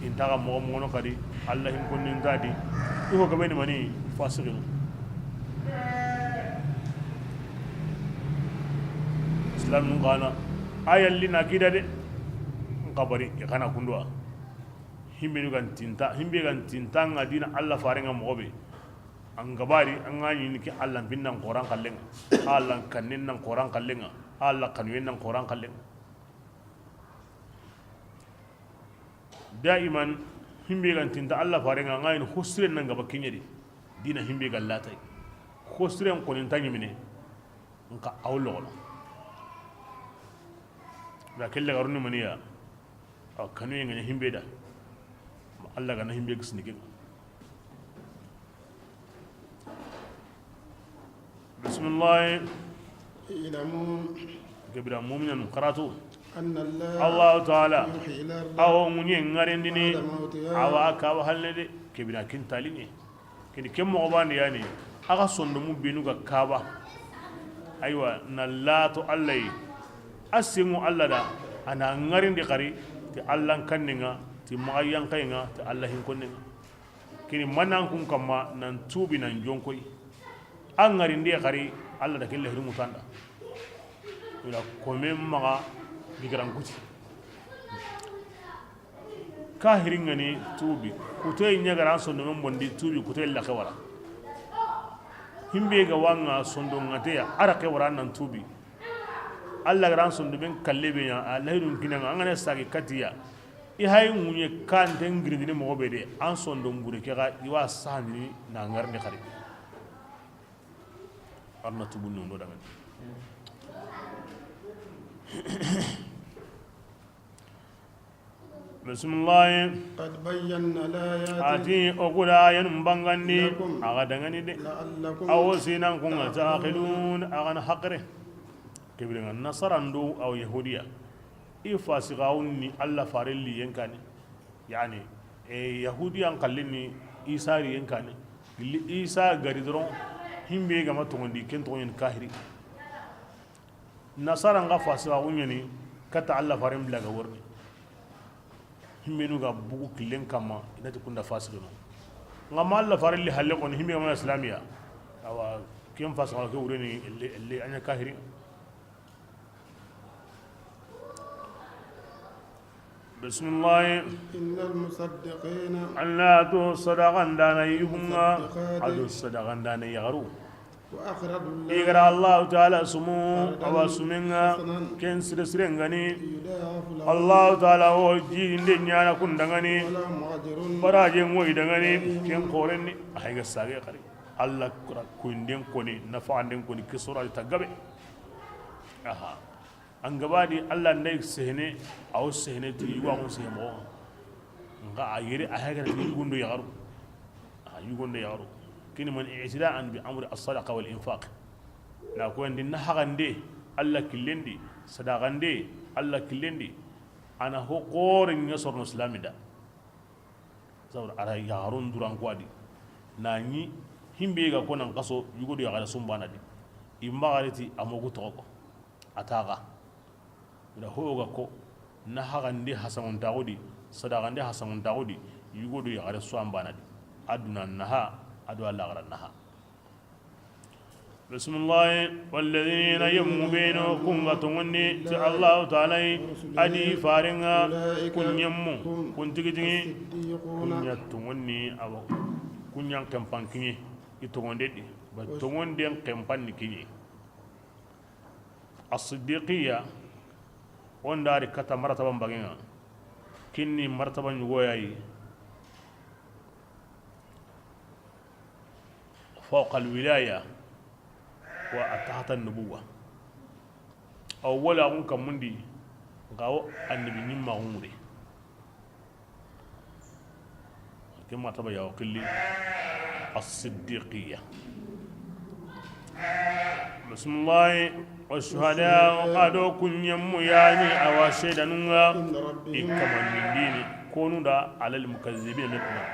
in taxa moxo moxono kadi, Allah hin konnin tadi, i ho gabeni mani fasikinu. Lam nun xana a yalli na kida de. N xabari i xana kunduwa. Himbe nu gan tinta, himbe gan tinta nga dina Allah farenga moxo be. An gabari an ga ɲini ke Allah bin nan xoran kallenga, Allah kannen nan xoran kallenga, Allah kanuyen nan xoran kallenga. Daiman himbe gan tinta Allah farenga, nga yin hosiren nan gaba kenyedi. Dina himbe gan latai hosiren konin ta ɲimine. Nka awlogono da kelle garuni maniya. Aw kanu yen ganya himbe da. Ma Allah gana himbe gisni ken. Bismillah. اعلموا Kebira mu'minun qaratu. أن الله Allahu ta'ala. يحيي الأرض Awo munye ngarendini. بعد موتها Awa kawa halle de. Kebira kin talinye. Kini ken moxo bandi yani. Aga sondomu benu ga kaba. Aywa na lato Allah yi. A sengu Allah da. Ana ngarindi xari. Ti Allah kanninga. Ti maxa yankainga. Ti Allah hinkonninga. Kini manan kun kamma nan tubi nan jonkoy. An ngarinde xari Allah da kelle hiru mutanda. Ila komen maxa gigaran kuti. Kahirin ngani tubi. Kutoy ɲagaran sondomen bondi tubi kutoy la xewara. Himbe ga wanga sondo ngateya ara xewara nan tubi. Allah garan sondomen kalle be ɲa a lahidun kinanga an gane sagi katiya. I hay ŋuɲe kanten girindini moxo be de an sondon bure ke ga i wa sandini na ngarni xari. Arna tubun no dangani. Bismillah. قد بينا الآيات Ati o kuda yanum bangandi لكم a ga dangani de. لعلكم Awo sinan kun تعقلون تعقلun a ga na haqre. Kebire nga nasarandu aw yahudiya. I fasiqawun ni Allah farelli yen kani. Yani e yahudiyan kallini Isa ri yen kani. Gilli Isa gari doron himbe gama tongondi ken tongondi kahiri. Nasara nga fasiqawun yani kata Allah faren bila ga worni. Himbenu ga bugu killen kamma inati kunda fasiqino. Nga ma Allah farelli halle kon himbe gama islamiya. Awa ken fasiqa ke wureni elle elle anya kahiri. Bismillah. إن المصدقين Alla to sadaqandana yubunga. والمصدقات Ado sadaqandana yagaru. وأقرضوا الله Igara Allahu ta'ala sumu قرضا awa sumenga حسنا ken sire sire ngani. يضاعف لهم Allahu ta'ala o jinde nyana kundangani. ولهم أجر Baraje ngoy dangani كريم ken korenni. Ayga sage kari. Alla kura kuinden koni nafanden koni kisora tagabe. Aha. An gabadi Allah nday sehene, aw sehene ti yugo aw sehe mo. Nga a yere a hagara ti yugo ndo yagaru. A yugo ndo yagaru. Kini man i'tida'an bi amri as-sadaqa wal infaq. Na ko ndi na hagande Allah killendi, sadaqande Allah killendi. Ana ho qore nya sorno islamida. Saboda ara yaxarun duran kuwadi. Na ɲi himbe ga ko nan kaso yugo do yaxare sumbana di. Imma gariti amogu toxo ko ataga. Ida ho ga ko na hagande hasangun taxudi, sadaqande hasangun taxudi. Yugo do yaxare sumbana di. Aduna naha ado alaxara naha. Bismillah. Walladhina yammu beno kunga tongondi ti Allahu ta'ala yi, adi farenga kunyemmu kun tigi tigi. Kunya tongondi awa kunyan kempan kinye. I tongondedi ba tongonden kempan ni kinye. As-siddiqiyya. Onda ri kata martaba mbagenga. Kinni martaba nyugoyayi. Fawqa al-wilaya wa tahta an-nubuwa. Aw wala kun kamundi. Gawo annabi nimma gumure. Ke martaba ya wakili. As-siddiqiyya. Bismillah. Wa shuhada ado kunyemmu yani awa sedanunga. Ikkamandindini konu da alal mukazzibina mitna.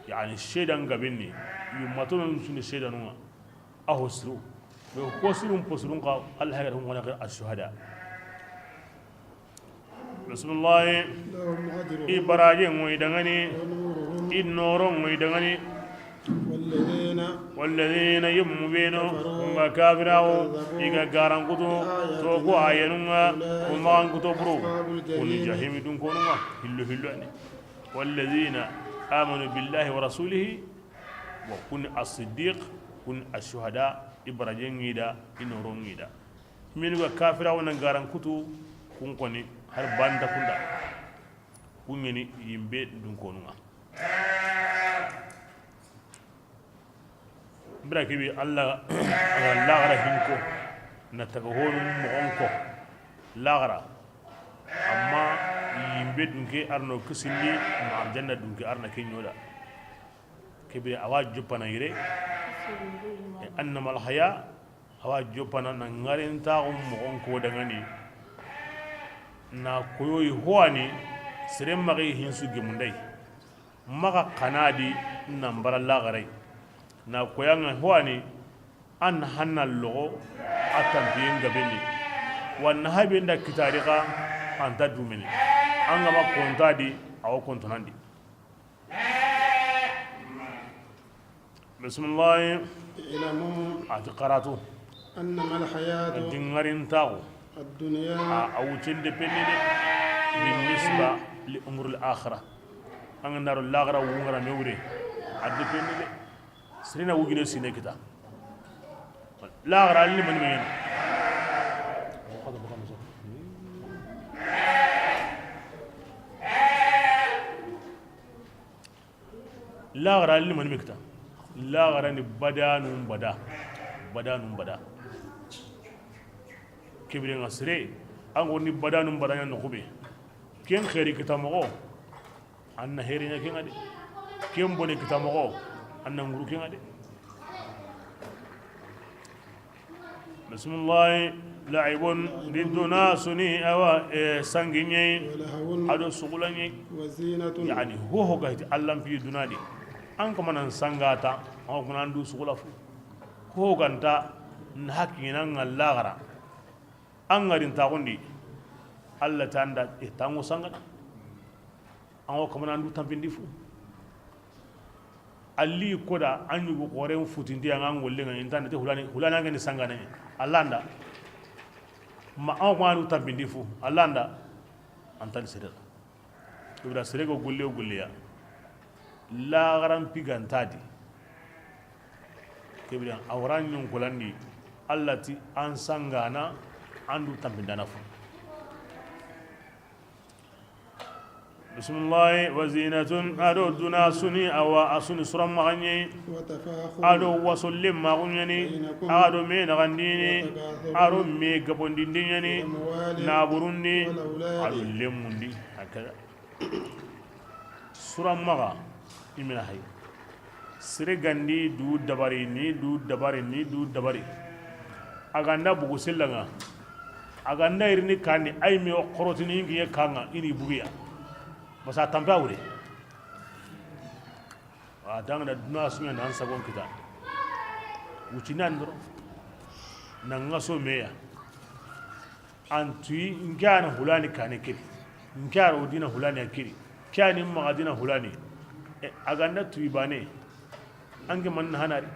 Yani sedan gabinni. Yummatunun suni sedanunga. A hosiru. Be hosirun posurun ka Allah ya hagara hun wana a shuhada. Bismillah. I baraje ngoy dangani. I noro ngoy dangani. Walladina, yimmu be no, kun ga kafirawo, i ga garankutu, to ko ayanun ŋa, kun maxankuto buru, kun ni jahimi dunkonun ŋa, hillo hillo ani. Walladina amanu billahi wa rasulihi, wa kun ni assiddiq, kun ni ashuhada, i barajen ŋa i da, i noron ŋa i da. Minu ga kafirawo na garankutu, kun koni, har banta kunda. Kun ɲeni yimbe dunkonun ŋa. Bira kibi Allah, a ga laxara hinko, na taga honu moxon ko, laxara. Amma yimbe dunke arno kisindi, ma arjanna dunke arna ke ɲoda. Kibi awa joppana yire, e annama alhaya, awa joppana na ŋarintaxu moxon ko dangani, na koyoyi howani, sere maxi hinsu gemundai. Maxa xanadi nan bara laxarai. Na koyanga howani, an hanna loxo a tampiyen gabeni. Wa na habe nda kitari xa, anta dumeni. An gama kontadi, awo kontonandi. Bisimilahi. Ilamu. A ti karatu. Annama alhayatu. Dingarintaxu. Addunya. A, a wucin de penne de. Binisba li umrul akhira. An ga ndaro laxara wungara me wure. A de penne de. Sirina wugine sine kita. Laxara alli mani me ɲana. Laxara ni mani me kita? Laxara ni badanun bada. Badanun bada. Kebire ŋa sere, an go ni badanun bada ɲa noxu be. Ken xeri kita moxo, an na heri ɲa ken ŋa de. Ken bone kita moxo, an na ŋuru ken ŋa de. Bisimilahi. Laibun, riduna suni, awa, e, sangiɲe, ado sugulaɲe. Yani hoho ga hiti allanpi dunadi. An kamanan sangata, an kunan du sugula fu. Hoho ganta na hakina ŋa laxara. An ŋarintaxundi, Allah tanda e tango sangana. An go kamana andu tampindi fu. Alli koda an yugo xoren futindi an ga ŋolle ŋa, inta nati hulani, hulani an ga ni sangana ɲa. Allah nda. Ma an go andu tampindi fu. Allah nda. An tan sere. Ibra sere go golle o golle ya. Laxaran pigantadi. Kebira awran ɲunkulandi. Allah ti an sangana andu tampindana fu. Bisimilahi. Wa zinatun, ado duna suni, awa a suni suran maxaɲe. Ado wasolle maxuɲani. Ado me naxandini. Ado me gabondindi ɲani. Naburundi. Ado lemundi. Hakada. Suran maxa. Imina hay. Sere gandi du dabari, ni du dabari, ni du dabari. A ganda bugu sella ŋa. A ganda irini kandi, ay me o xorotini ngiye kanga, ini bugiya. Basa tampa wure. A tangana duna sunya nan sagon kita. Wucinan doro. Nan ngaso meya. An tuyi, nke a na hulani kane kedi, nke a ro dina hulani a kedi, ke a ni maxa dina hulani. E, a ganda tuyi bane, anke man na hanari.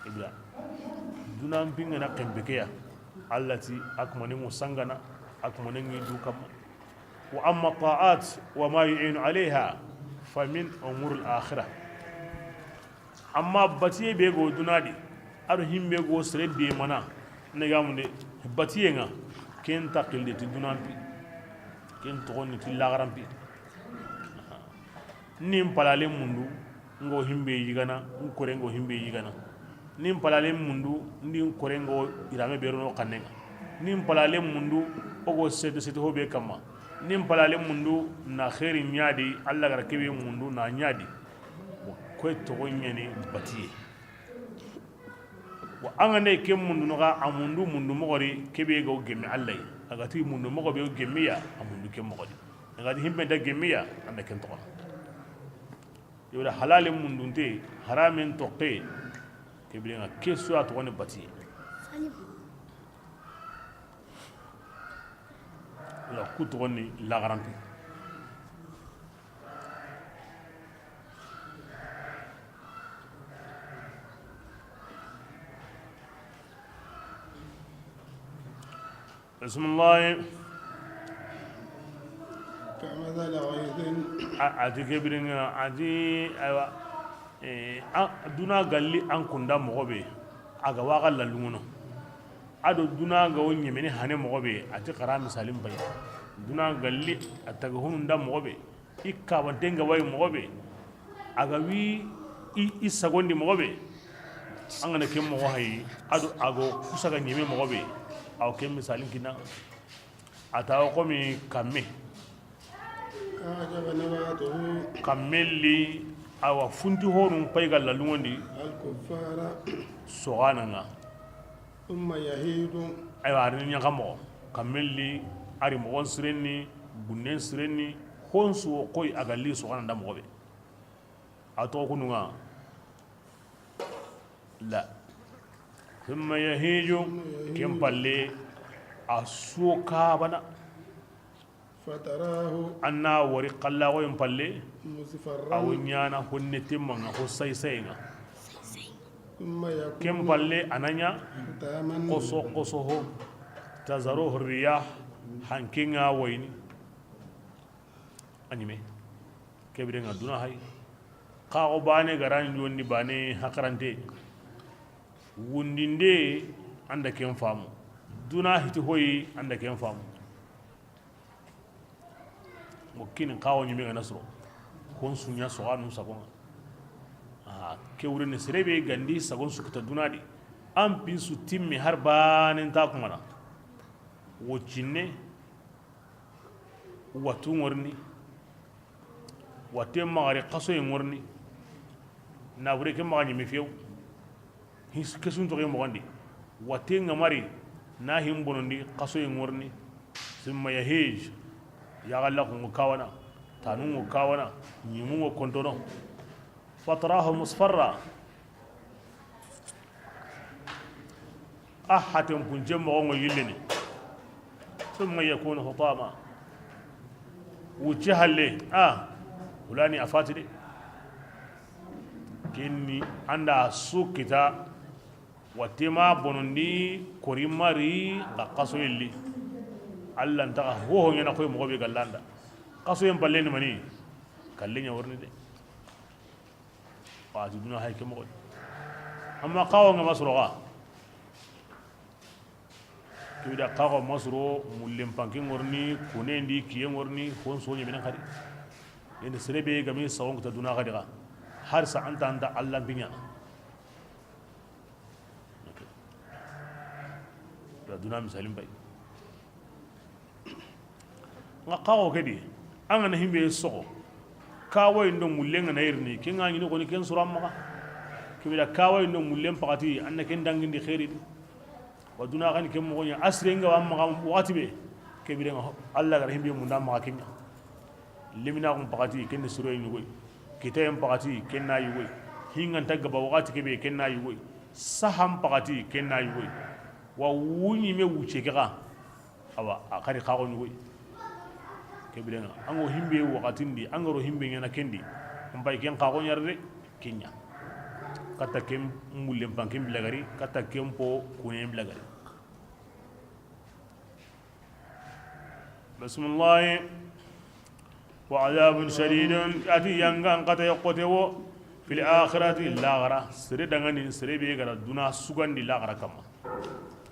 Ibra. Dunan pingana kembe keya. Allah ti, a kumanen ŋo sangana, a kumanen ŋi du kamma. Wa amma ta'at wa ma yu'inu alayha fa min umuril akhirah. Amma batiye be go dunadi, ado himbe go sere de mana, ne gamunde batiye ŋa, ken takilde ti dunanpi, ken toxoni ti laxaranpi. Nin palale mundu, ngo himbe yigana, n kore ngo himbe yigana. Nin palale mundu, ndi n kore ngo irame berono kanenga. Nin palale mundu, ogo sete sete hobe kamma. Nin palale mundu, na xeeri ɲadi, Allah gara kebe mundu, na ɲadi. Bon, koy toxo ɲani batiye. Wa an ga ne ke mundu noxa, a mundu, mundu moxori, kebe go gemme Allah yi. A ga ti mundu moxo be go gemmiya, a mundu ke moxodi. A ga ti himbe da gemmiya, anda ken toxo. Yewda halale mundunte, haramen toxe, kebire ŋa ke su a toxoni batiye. Wala ku toxoni laxaranpi. Bisimilahi. كمثل غيث. A, a ti ke birenŋa, a ti, aywa, eh, a, duna galli an kunda moxo be, a ga waxa lalunŋono. A do duna ga wo ɲemeni hane moxo be, a ti xara misalin bay. Duna galli a taga hunu nda moxo be, i kabanten ga wayi moxo be, a ga wi i, i sagondi moxo be, an ga na ken moxo hayi, a do a ga kusa ga ɲeme moxo be, awa ken misalin kinna. A ta wo xomi kamme. أعجب نباته. Kamme li, awa funti honun pay ga lalunŋondi. الكفار. Soxananŋa. ثم يهيج. Aywa, a ri ɲaxa moxo. Kamme li, a ri moxon sirenni, gunnen sirenni, hon su wo koy a ga li soxana nda moxo be. A toxo kununŋa. La. ثم يهيج. Ken palle, a su wo kabana. فتراه. An na wori xallaxoyen palle, مصفرا. A wo ɲana honne temmanŋa, ho saysayenŋa. ثم يكون. Ken palle, a na ɲa حطاما. Xoso xoso ho. تذروه الرياح. Hankenŋa wayini. A ɲime. Ke birenŋa duna hay. Xaxo bane ga ra ɲondi bane hakarante. Wundinde an da ken famu. Duna hiti hoyi an da ken famu. Mo kini xawo ɲime ga na soro. Hon su ɲa soxanu sagonŋa. A ke wureni sere be ga ndi sagon su kita duna di. An pin su timme har banen ta kumana. Wo cinne. Watu ŋorni. Watte maxari xasoye ŋorni. Nabure ke maxa ɲimi few. His-, kesun toxe moxondi. Watte ŋamari na hin bonondi xasoye ŋorni. ثم يهيج. Yaxallaxunŋo kawana. Tanunŋo kawana. Ɲimunŋo kontono. فتراه مصفرا. A haten punce moxonŋo yillini. ثم يكون حطاما. Wucce halle, a, wulani a fati de. Kenni an da su kita, watte ma bonondi, kori mari, xa xaso yilli. Alla ntaxa hoho ɲana koy moxo be gallanda. Xasoyen palle ni mani? Kalle ɲa worni de. Waxati duna hay ke moxo. Amma xawo ŋa masoro xa. Kibida xawo masoro, mullen panke ŋorni, kunendi kiye ŋorni, hon so ɲemene xadi. Yende sere be gami sawon kita duna xadi xa. Har sa anta anta Alla biɲa. Ok. Da duna misalin bay. Nga xawo ke di, an ga na himbe soxo, kawayi ndo mullen ga na yirini, ken ga ɲini xoni ken sura maxa. Kibida kawayi ndo mullen paxati, an na ken dangindi xeeri di. Wa duna xani ken moxo ɲa, a sire nga wa maxa waxati be, kibida nga Alla ga ra himbe munda maxa ken ɲa. Leminaxun paxati, ken ni suro yi ɲugoy. Kitayen paxati, ken na yugoy. Hinganta gaba waxati kebe, ken na yugoy. Sahan paxati, ken na yugoy. Wa wuɲi me wuce ke xa. Awa, a xari xaxo ɲugoy. Ke birenŋa, an go himbe waxatindi, an ga ro himbe ɲana kendi. An bay ken xaxo ɲar de, ken ɲa. Katta ken mullen panken bilagari, katta ken po kunen bilagari. Bisimilahi. وعذاب شديد. A ti yangan kata ya xote wo. في الآخرة, laxara. Sere dangani, sere be ga ra duna sugandi laxara kamma.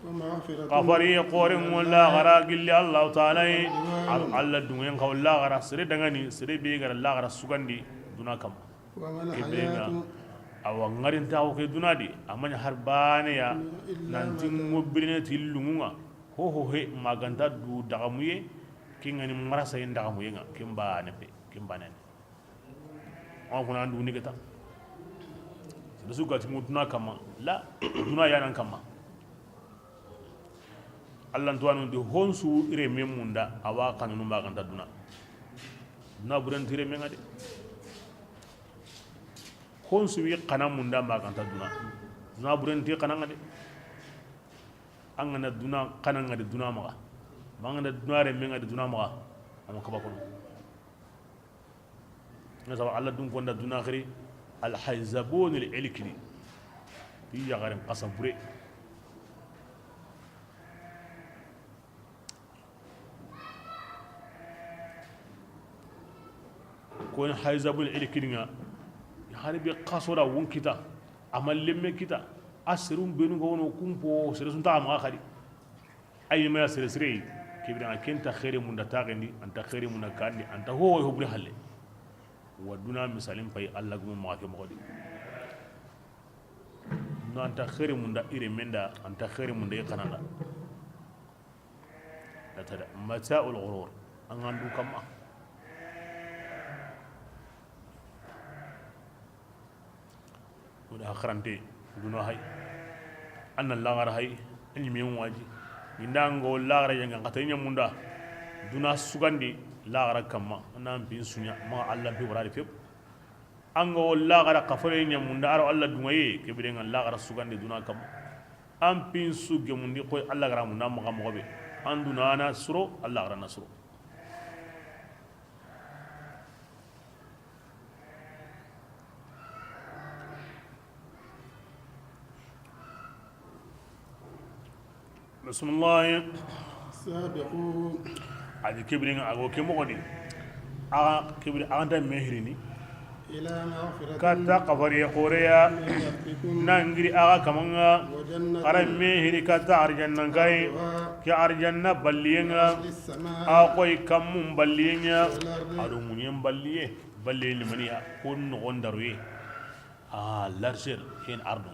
ومغفرة. Xafari xoren ŋo laxara gilli Allahu Taala yi. Al-, Alla dungen xaw laxara. Sere dangani, sere be ga ra laxara sugandi duna kamma. وما الحياة. Ke be ga, awa ŋarintaxu ke duna di, a ma ɲa har baane ya, إلا متاع. Nanti ŋo birene ti lunŋu ŋa. Ho, ho, he, ma ga nta du daxamuye, ken ga ni marasayen daxamuye ŋa, ken baane pe, ken baane ne. An kuna an du ni geta. Sere su ga ti mo duna kamma, la, duna ya nan kamma. Alla ntuwanu di hon su ire me munda, awa kanunu ma ga nta duna. Duna buren ti ire me ŋa de. Hon su wi kana munda ma ga nta duna. Duna buren ti kana ŋa de. An ga na duna kana ŋa de duna maxa. Ma an ga na duna re me ŋa de duna maxa. Ama kaba kono. Na saba Alla dun konda duna xiri. Alhayzabun al-ilkiri. Ti yaxaren xasa bure. Ko ni hayzabun ili kidinga, hari be xaso da wun kita, ama lemme kita, a serun benu ga wono kumpo, sere sun ta ama xadi. Ay ma sere sire, kibira ken ta xere munda taxendi, anta xere munda kandi, anta ho ho buri halle. Wa duna misalin pay Allah gumu ma ke moxodi. No anta xere munda ire menda, anta xere munda i xananda. Latada mata'ul ghurur, an ga ndu kamma. Muda xarante duna hay, anna laxara hay, an ñi men waji. Inda ngo laxara yanga xata ñamunda, duna sugandi laxara kamma, anna pin suña ma Allah bi warari fep. An ga wo laxara kafare ñamunda, aro Allah dungaye, kebirenga laxara sugandi duna kamma. An pin su gemundi koy Allah gara munda maxa moxo be. An duna na suro, Allah gara na suro. Bisimilahi. Sabiqu. A di kebirin, a go ke moxoni. A kebiri, a nta mehirini. Ila maghfiratin. Katta kafariye xoreya. Min rabbikum. Nangiri a ga kamanga. Wa jannatin. Xara mehiri katta arjannan kay. Arduha. Ke arjanna balliyenga. Mislu samai. A koy kammun balliyenga. Wal ardi. A do munyen balliye. Balliye limaniya. Ko noxon daruye. Ah, largeur ken ardo.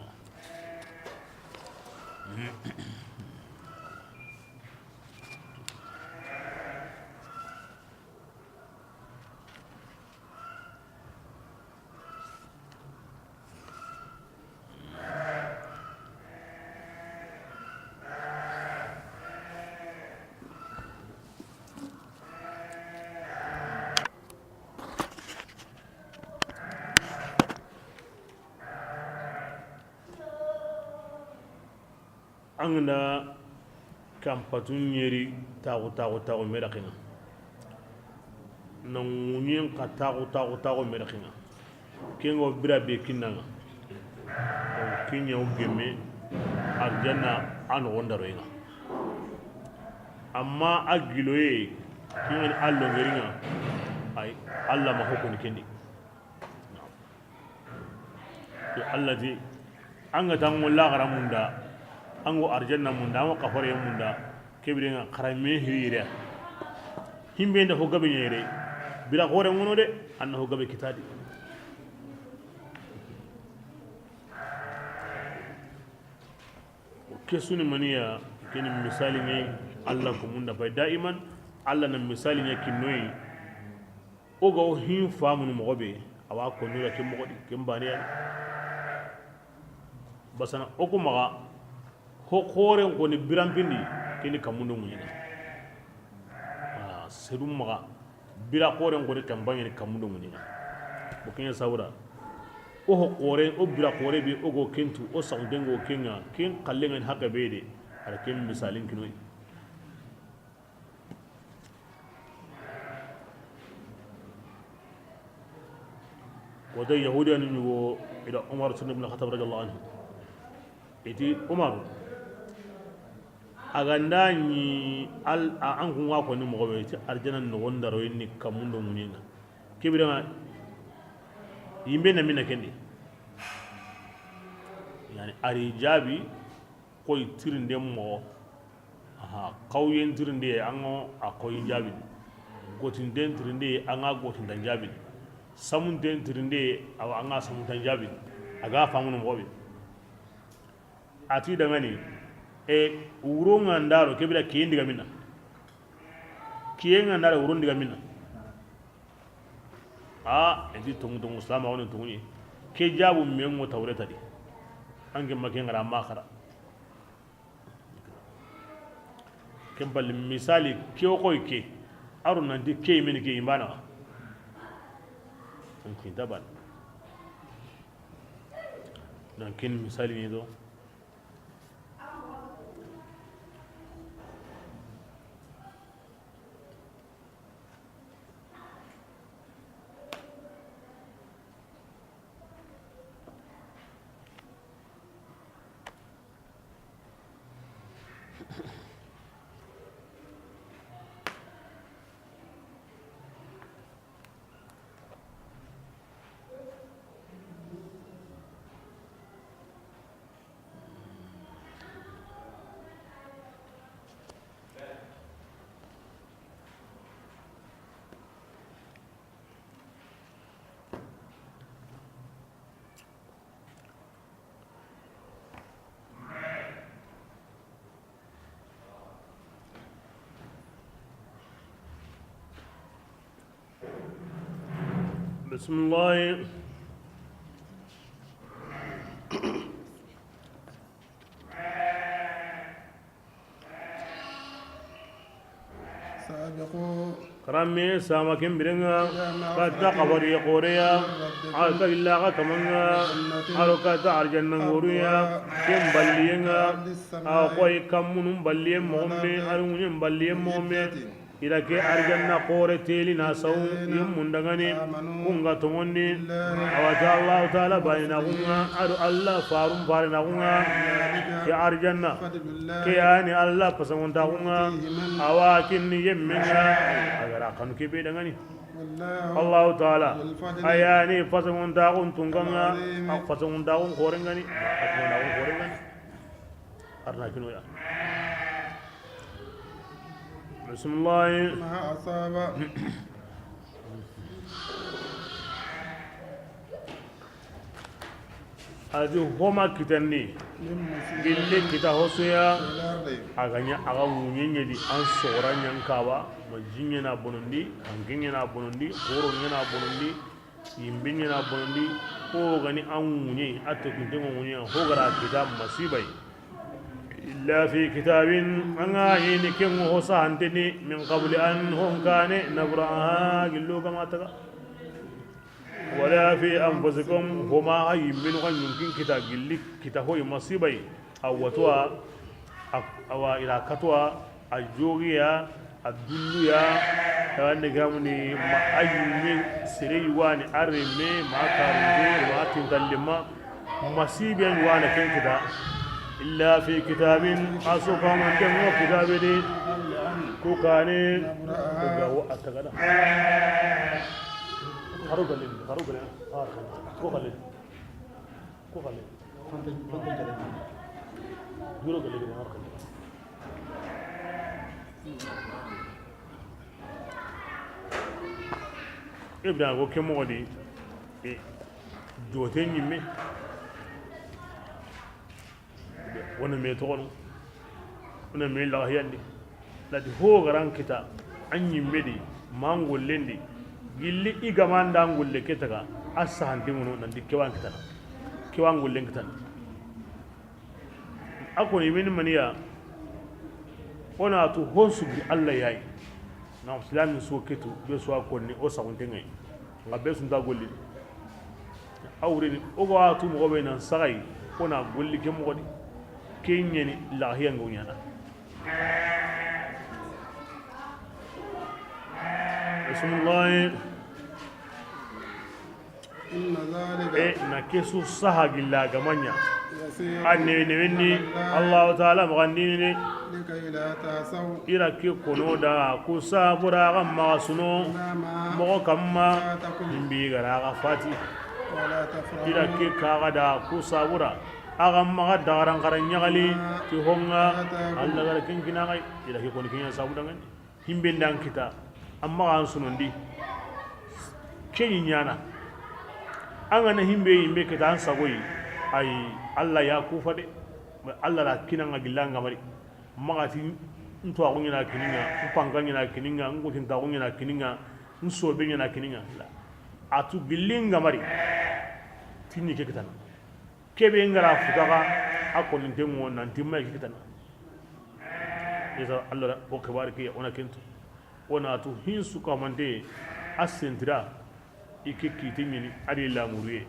An ga na kanpatu ñeri taxu, taxu, taxu, me daxinga. Na ŋuñen xa taxu, taxu, taxu, me daxinga. Ken ga wo bira be kinnanga. Ken ña wo gemme, arjanna a noxon daroyenga. Amma a giloye, ken ga ni a longeringa, ay, Allah ma hokoni kendi. Ke Allah ti, an ga tango laxara munda, an go arjanna munda, an go kafare munda, kebirenga xara me hirira. Himbe nda ho gabe ñere, bira xore ngono de, anna ho gabe kitadi. Ke suni maniya, keni misali ñayi Allah ko munda bay daiman, Allah na misali ña kinnoyi. O ga o hin famunu moxo be, a wa ko nura ke moxo di, ke mbane ya. Basana o ko maxa, ho xoren ko ni biranpindi, keni kamundo ŋuñina. Ah, sedum maxa, bira xoren ko ni kampagne ni kamundo ŋuñina. Bo kenya sawra. O ho xore, o bira xore be, o go kentu, o saxunten go kenga, ken xallenga ni haqe be de, a da ken misalin kinoyi. Wota Yahudiya ni ñugo ida Umar sunna ibn Khattab radiyallahu anhu. Iti Umar, a ga nda ñi al, a, an kun ga ko ni moxo be ti arjana noxon daro ni kamundo ŋuñinga. Kebira yimbe na mina kendi. Yani ari jabi. Koy tirinde moxo. Aha, xawyen tirinde, an ga a koy jaabini. Gotinten tirinde, an ga gotinta jaabini. Samunten tirinde, awa, an ga samunta jaabini. A ga famunu moxo be. A ti dangani, e, wuro nga ndaro, kebira kiyen diga mina. Kiyen nga ndaro, wuron diga mina. A, edi tongu tongu, silama woni tongu ni. Ke jaabu mengo Tawreta di. Anke make ngara maxara. Ken palli misali ke o koy ke. Aro nanti ke meni ke imbana. Anke daban. Dan ken misali ni do. بسم الله. سابقوا Karamme sama ken birenga, إلى مغفرة katta kabari xoreya, من ربكم a ka illa ga kamanga, وجنة a ro katta arjanna ngoruya, أرضها ken balliyenga, كأرض السماء a koy kammunun balliyen moxomme, والأرض a ro ŋuɲen balliyen moxomme. أعدت I da ke arjanna xoore teli na saw, للذين yemmun dangani, آمنوا kun ga tongondi, بالله a wa ti Allahu Taala bayinaxunga, a do Allah farun barinaxunga, ذلك ke arjanna, فضل الله ke yani Allah pasangontaxunga, يؤتيه من a wa kinni yemmenga, يشاء a ga ra kanu ke be dangani. والله Allahu Taala, ذو الفضل a yani pasangontaxun tunganga, العظيم a pasangontaxun xorengani, a pasangontaxun xorengani. Arna kinoya. Bisimilahi. ما أصاب A di homa kitandi, من مصيبة gilli kita hosoya, في الأرض a ga ɲa a ga ŋuɲeɲedi an sogora ɲankaba, ma jiɲena bonondi, hankeɲena bonondi, horoɲena bonondi, yimbeɲena bonondi, ko gani an ŋuɲe, a tokintengo ŋuɲe, ho gara kita masibay. إلا في كتاب, an ga yini ken ŋo ho sahanteni, من قبل أن, hon kane, نبرأها, gillo gama taga. ولا في أنفسكم, homa a yimbenu ga ɲunkin kita gilli, kita hoy masibay, a watuwa, a, awa ila katuwa, a jogiya, a dulluya, a ne gamuni ma a yimme sere yuwani a remme, ma a karunde, ma a tintallima, masiben wana ken kita. إلا في كتاب, a so kamanten ŋo kitabe de, ku kane, ku gawo a tagana. Xaro galen, xaro galen, ko xale, ko xale. Duro galen, xaro galen. Ibrahima ko ke moxo di, e, jote ɲimme. Wona me toxono, wona me laxayandi. Lati ho garan kita, an ɲimme di, ma ngollen di, gilli i gama nda ngolle ke taga, a sahanti ŋono, nanti kewan kitana, kewan ngollen kitana. A koni mini maniya, o na tu hon sugi Allah yayi. Na silami so ketu, be so a konni, o saxunte ŋayi. Nga be sunta golli. A wurini, o ga tu moxo be nan saxayi, o na golli ke moxo di. Ke ɲeni lahiya ngo ɲana. Bismillah. إن ذلك E na ke su saha gilla gamaɲa. يسير A newe newenni على الله Allahu Taala maxandini de. لكي لا تأسوا I ra ke kono da ku sabura ga maxa suno على ما moxo kamma فاتكم himbi gara ga fati. ولا تفرحوا I ra ke kaga da ku sabura a ga maxa dagaran xara ɲaxali ti honga آتاكم Allah gara ken kinaxay. I ra ke koni kiɲa sabu dangani. Himbe ndan kita, amma an sunondi. Ke ɲi ɲana. An ga na himbe yimbe kita an sagoyi. Ay, Allah ya kufa de. Ma Allah ra kinanga gilla nga mari. Maxa ti, n to a kuɲina kininga, n panga ɲina kininga, n gutin ta kuɲina kininga, n sobe ɲina kininga. La. A tu gilli nga mari. Tinni ke kitana. Kebe ngara futaga, a koninten ŋo nanti may kitana. Isa Allah o xibari ke, o na kento. O na tu hinsu kamante a sentira, i ke kite ɲini, a di lamuriye.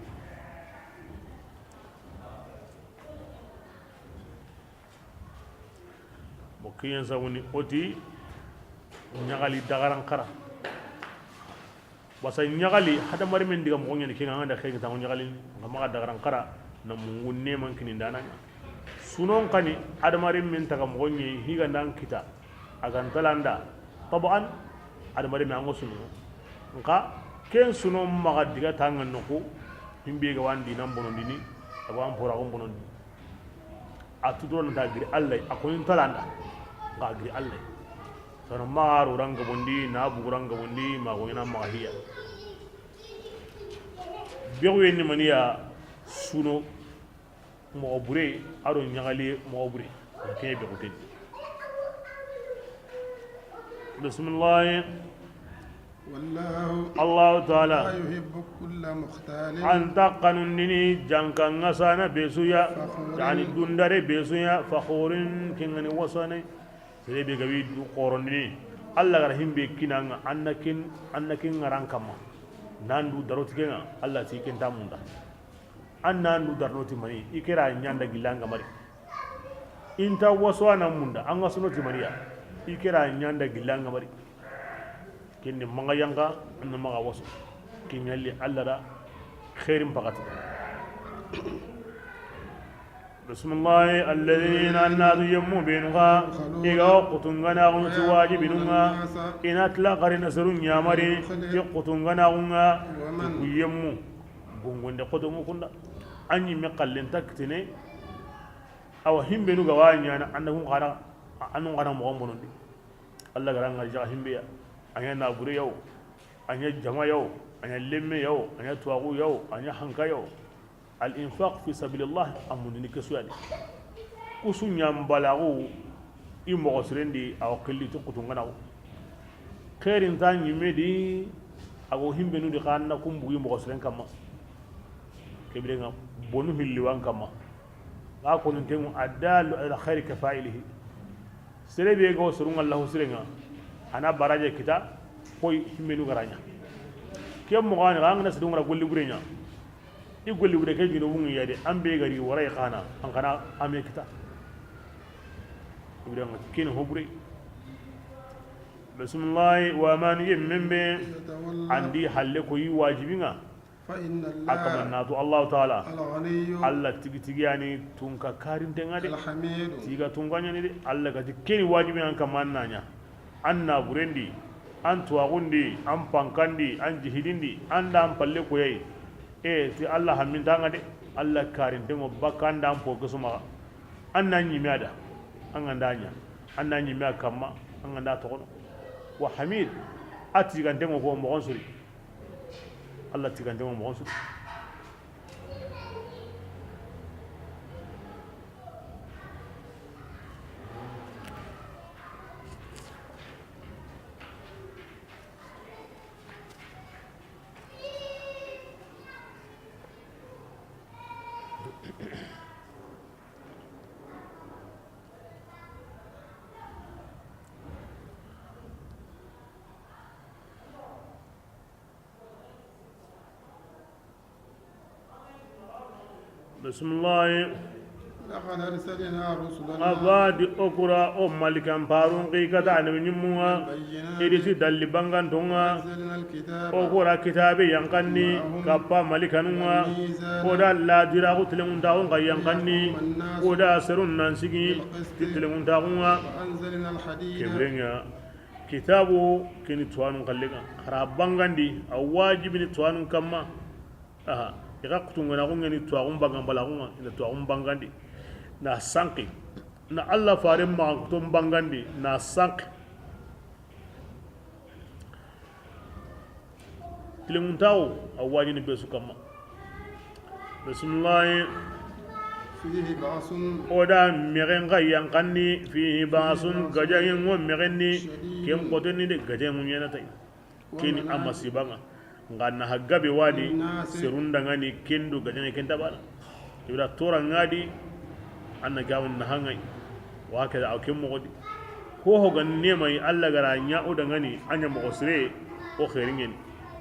Mo kiyen sabuni o ti ɲaxali dagaran xara. Basa ɲaxali, hadamaren men diga moxo ɲani kenga, an ga da xeyi tango ɲaxali, nga maxa dagaran xara, na mungu neman kini ndana. Sunon kani, hadamaren men taga moxo ɲi, higa ndan kita, a ga ntalanda, taban, hadamaren men ango suno. Nka, ken suno maxa diga tanga noxo, himbe ga wandi nan bonondini, a ga wan pora gon bonondini. A tu doro nta giri Allah, a koni ntalanda. Nga giri Allah. Sono maxa ro ranga bondi, na bugu ranga bondi, ma go ina maxa hiya. Bexu yenni maniya suno moxo bure, a ro ɲaxali moxo bure. Ke bexu ten. Bismillah. والله Allahu Taala, لا يحب كل مختال an ta xanundini jankanŋa sana be su ya, فخور yani dundare be su ya, faxurin, ken ga ni wasane. Sere be ga wi du xorondini, Alla ga ra himbe kinanŋa, an na kin, an na kin ŋaran kamma. Nan du daro ti kenŋa, Alla ti ken ta munda. An nan du darno ti mani, i kera ɲanda gilanga mari. Inta waso ana munda, an ga sono ti maniya, i kera ɲanda gilanga mari. Kende manga yanka, an na maga waso. Kinyalli Alla da, xeerin pakati. Bismillahi, alladhina, annatu yemmu benu ga, i ga xutungana gun ti wajibinu ŋa, i na tila xari na seru ɲamari, ti xutungana gun ŋa, ti ku yemmu. Gungunde xoto ŋa kunda. An ɲimme xallen ta kitene. Awa himbenu ga wa ɲana, an da kun xara, an kun xara moxon bonondi. Alla ga ra ŋa jaxa himbe ya. A ɲa nabure yawo, a ɲa jama yawo, a ɲa lemme yawo, a ɲa tuwaxu yawo, a ɲa hanka yawo. Al infaq fi sabilillah, a mundini kesu yani. Kusu ɲambalaxu, i moxo sirendi, awa xilli ti xutunganaxu. Xeerin ta ɲimme di, a go himbenu di xa na kun bugi moxo siren kamma. Kebirenŋa, bonu hilli wan kamma. Ga konin tengu, addalu ala khairi ka fa'ilihi. Sere be go surun Allahu sirenŋa, a na baraje kita, koy himbenu ga ra ɲa. Ke moxo ni, an ga na sidun ga ra golli bure ɲa. I golli bure ke junubun ya de, an be ga ri warai xana, an xana ame kita. Ibrahima kin ho bure. Bismillah, wa man yemmen be, an di halle ko yi wajibin ŋa. فإن الله A kaman natu Allahu Taala. الغني Alla tigi tigi yani tunka karinten ŋa de. الحميد Tiga tunka ɲani de. Alla ga ti keni wajibi an kaman na ɲa. An naburendi, an tuwaxundi, an pankandi, an jihidindi, an da an palle koyayi. E, ti Alla hamminta ŋa de. Alla karinten ŋo bakka an da an po kesu maxa. An na ɲime a da. An ga nda ɲa. An na ɲime a kamma. An ga nda toxono. Wa hamid, a tiganten ŋo ko moxon suri. Alla tiganten ŋo moxon su. Bisimilahi. لقد أرسلنا رسلنا A ba di o kura o malikan parun ki kata annabi ɲimmun ŋa. بالبينات I di ti dalli banganton ŋa. وأنزلنا الكتاب O kura kitabe yankanni معهم kappa malikanun ŋa. والميزان O da ladira ku tilenguntaxun ka yankanni. ليقوم الناس O da serun nan sigi بالقسط ti tilenguntaxun ŋa. وأنزلنا الحديد Kebirenŋa. Kitabu kini tuwanun kallenŋa. Hara bangandi, a wajibini tuwanun kamma. Aha, i ga kutungana kungeni tuwaxun bangan balaxunŋa, ina tuwaxun bangandi. Na sanki. Na Alla faren maxa kutun bangandi, na sanki. Tilenguntaxu, a wajini be su kamma. Bisimilahi. فيه بأس O da mexen ga yankanni, fihi ba'sun, gajaŋen ŋo mexenni, ken xotenni de, gajaŋen ŋo ɲena tay. Keni a masibanŋa. Nga na ha gabe wadi, للناس serun dangani, kendo gajaŋe ken tabana. Ibra tora ŋa di, an na gamu na hanŋay. Wa keda aw ken moxo di. Ho ho ga nemayi Alla ga ra ɲa o dangani, a ɲa moxo sire, o xeerinŋeni.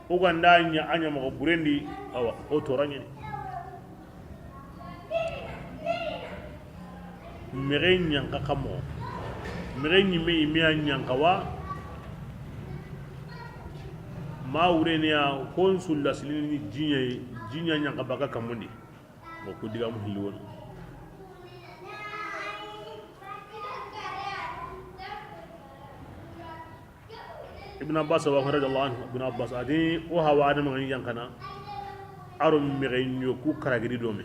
O ga nda ɲa a ɲa moxo burendi, awa, o toraŋeni. Mexe ɲanka kamo. Mexe ɲimme i me a ɲanka wa. Ma wureniya, kon sulla silini jiɲe, jiɲa ɲanka baka kamundi. Bon, ku digamu hilli wono. Ibn Abbas wa radiyallahu anhu, Ibn Abbas a ti, o hawa adama ga ɲi yankana, a ro mexe ɲo ku karagidi do me.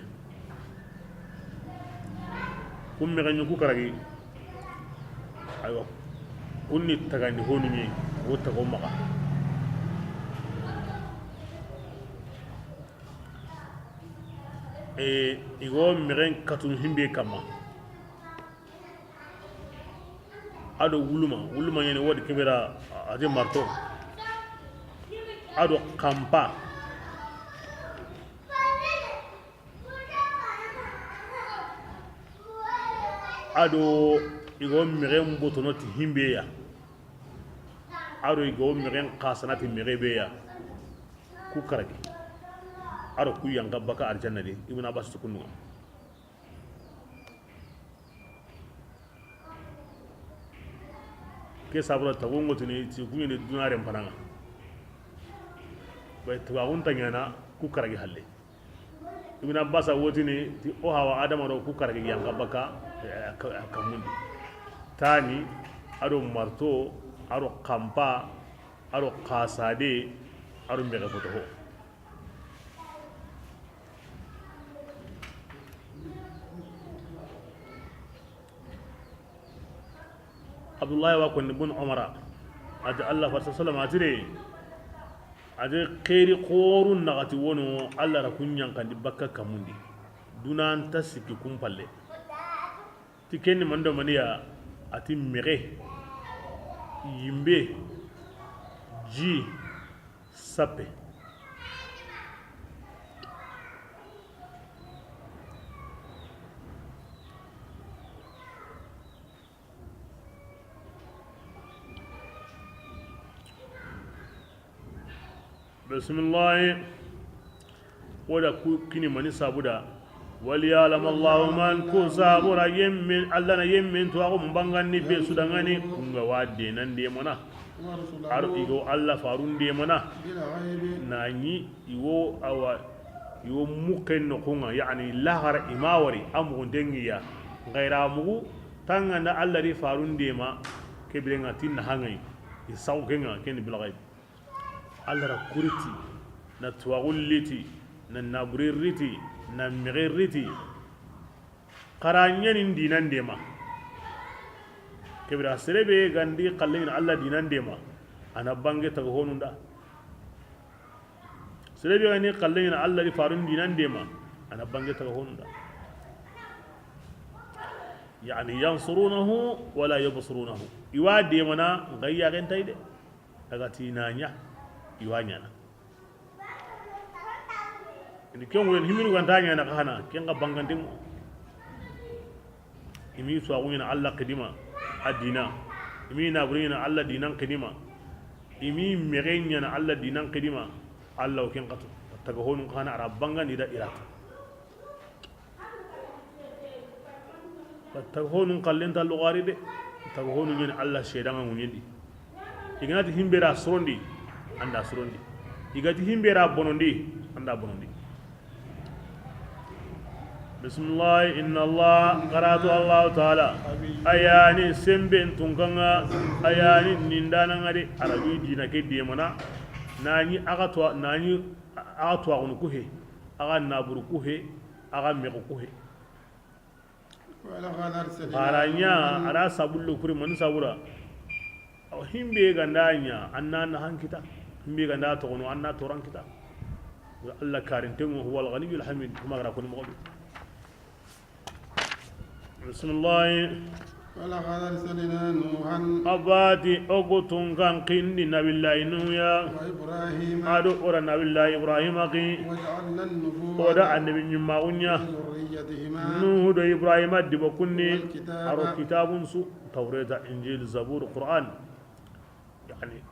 Ku mexe ɲo ku karagi. Aywa. Kunni tagandi honu ɲi, o tago maxa. E, i go mexen katunu himbe kamma. A do wuluma, wuluma ɲani wodi kebera, a ti marto. a do xanpa, a do i ga wo mexen botono ti himbe ya, a do i ga wo mexen xasana ti mexe be ya, ku karagi, a do ku yanqa baka arjanna di, Ibn Abbas ti kundu ŋa. Ke sabura tagu ŋo tini ti kuɲini dunaren pananga. Bay tuwaxun ta ɲana ku karagi halle. Ibn Abbas a wotini ti o hawa Adama do ku karagi yanqa baka, eh, ka-, kamundi. Tani, a do marto, a do xanpa, a do xasade, a do mexe foto ho. Abdullahi wa konni bun Omara, a ti Allah farsa sallam a ti de, a ti xeeri xoorun naxati wono, Allah ra kun yanqandi bakka kamundi, dunan ta sikki kun palle. Ti kenni mando maniya, a ti mexe, yimbe, ji, sappe. Bisimilahi. Wo da ku kini mani sabuda. Waliyalama Allahu man, ku sabura yemmen, Allah na yemmen tuwaxu mbangandi be su dangani, kunga wa denan demana. A do i ga wo Allah farun demana. Na ɲi i wo awa, i wo muxen noxun ŋa, yani lahara i ma wari, a muxunten ŋi ya. Xayra muxu tanganda Allah di farun dema, ke biren ŋa tinna hanŋayi, i saxu ken ŋa, ken ni bilxaybi. Allah ra ku riti, na tuwaxu liti, na naburi riti, na mexe riti. Xara ɲani dinan dema. Ke bira sere be gandi xalle ɲini Allah dinan dema, a na bange taga honunda. Sere be gandi xalle ɲini Allah di farun dinan dema, a na bange taga honunda. Yani yansurunahu wala yabsurunahu. I wa demana, nga yaxen tay de. A ga ti na ɲa, i wa ɲana. Ini ken ŋuren himinu ganta ɲana xa hana, ken xa banganten ŋo. I mi tuwaxu ɲana Allah xidima, a dina. I mi naburi ɲana Allah dinan xidima. I mi mexe ɲana Allah dinan xidima. Allah wo ken xatu. Taga honun xa hana a ra bangandi da i ra tu. Taga honun xallen ta loxari de. Taga honun ɲani Allah seedanŋa ŋuɲendi. I ga na ti himbe ra sorondi, an da sorondi. I ga ti himbe ra bonondi, an da bonondi. Bisimilahi, inna Allah, karatu Allah taala. A yani semben tunkanŋa, a yani nindananŋa de, a ra wi dina ke demana. Na ɲi a ga tuwa, na ɲi a ga tuwaxunu ku he, a ga naburu ku he, a ga mexu ku he. Xara ɲa, a ra sabullo kuri mani sabura. Awa, himbe ganda ɲa, an na nahan kita. Himbe ganda toxono, an na toran kita. Allah karinten ŋo, huwa al-ghaniyyul hamid, kuma gara koni moxo be. Bisimilahi. ولقد أرسلنا نوحا. A ba ti, o ga tunkan xindi Nabillahi Nuhu ya. وإبراهيم. A do o ra Nabillahi Ibrahima xi. وجعلنا النبوة. O da annabi ɲimmaxu ɲa. في ذريتهما. Nuhu do Ibrahima dibo kunni. والكتاب. A ro kitabun su, Tawreta, Injil, Zabur, Qur'an. Yani,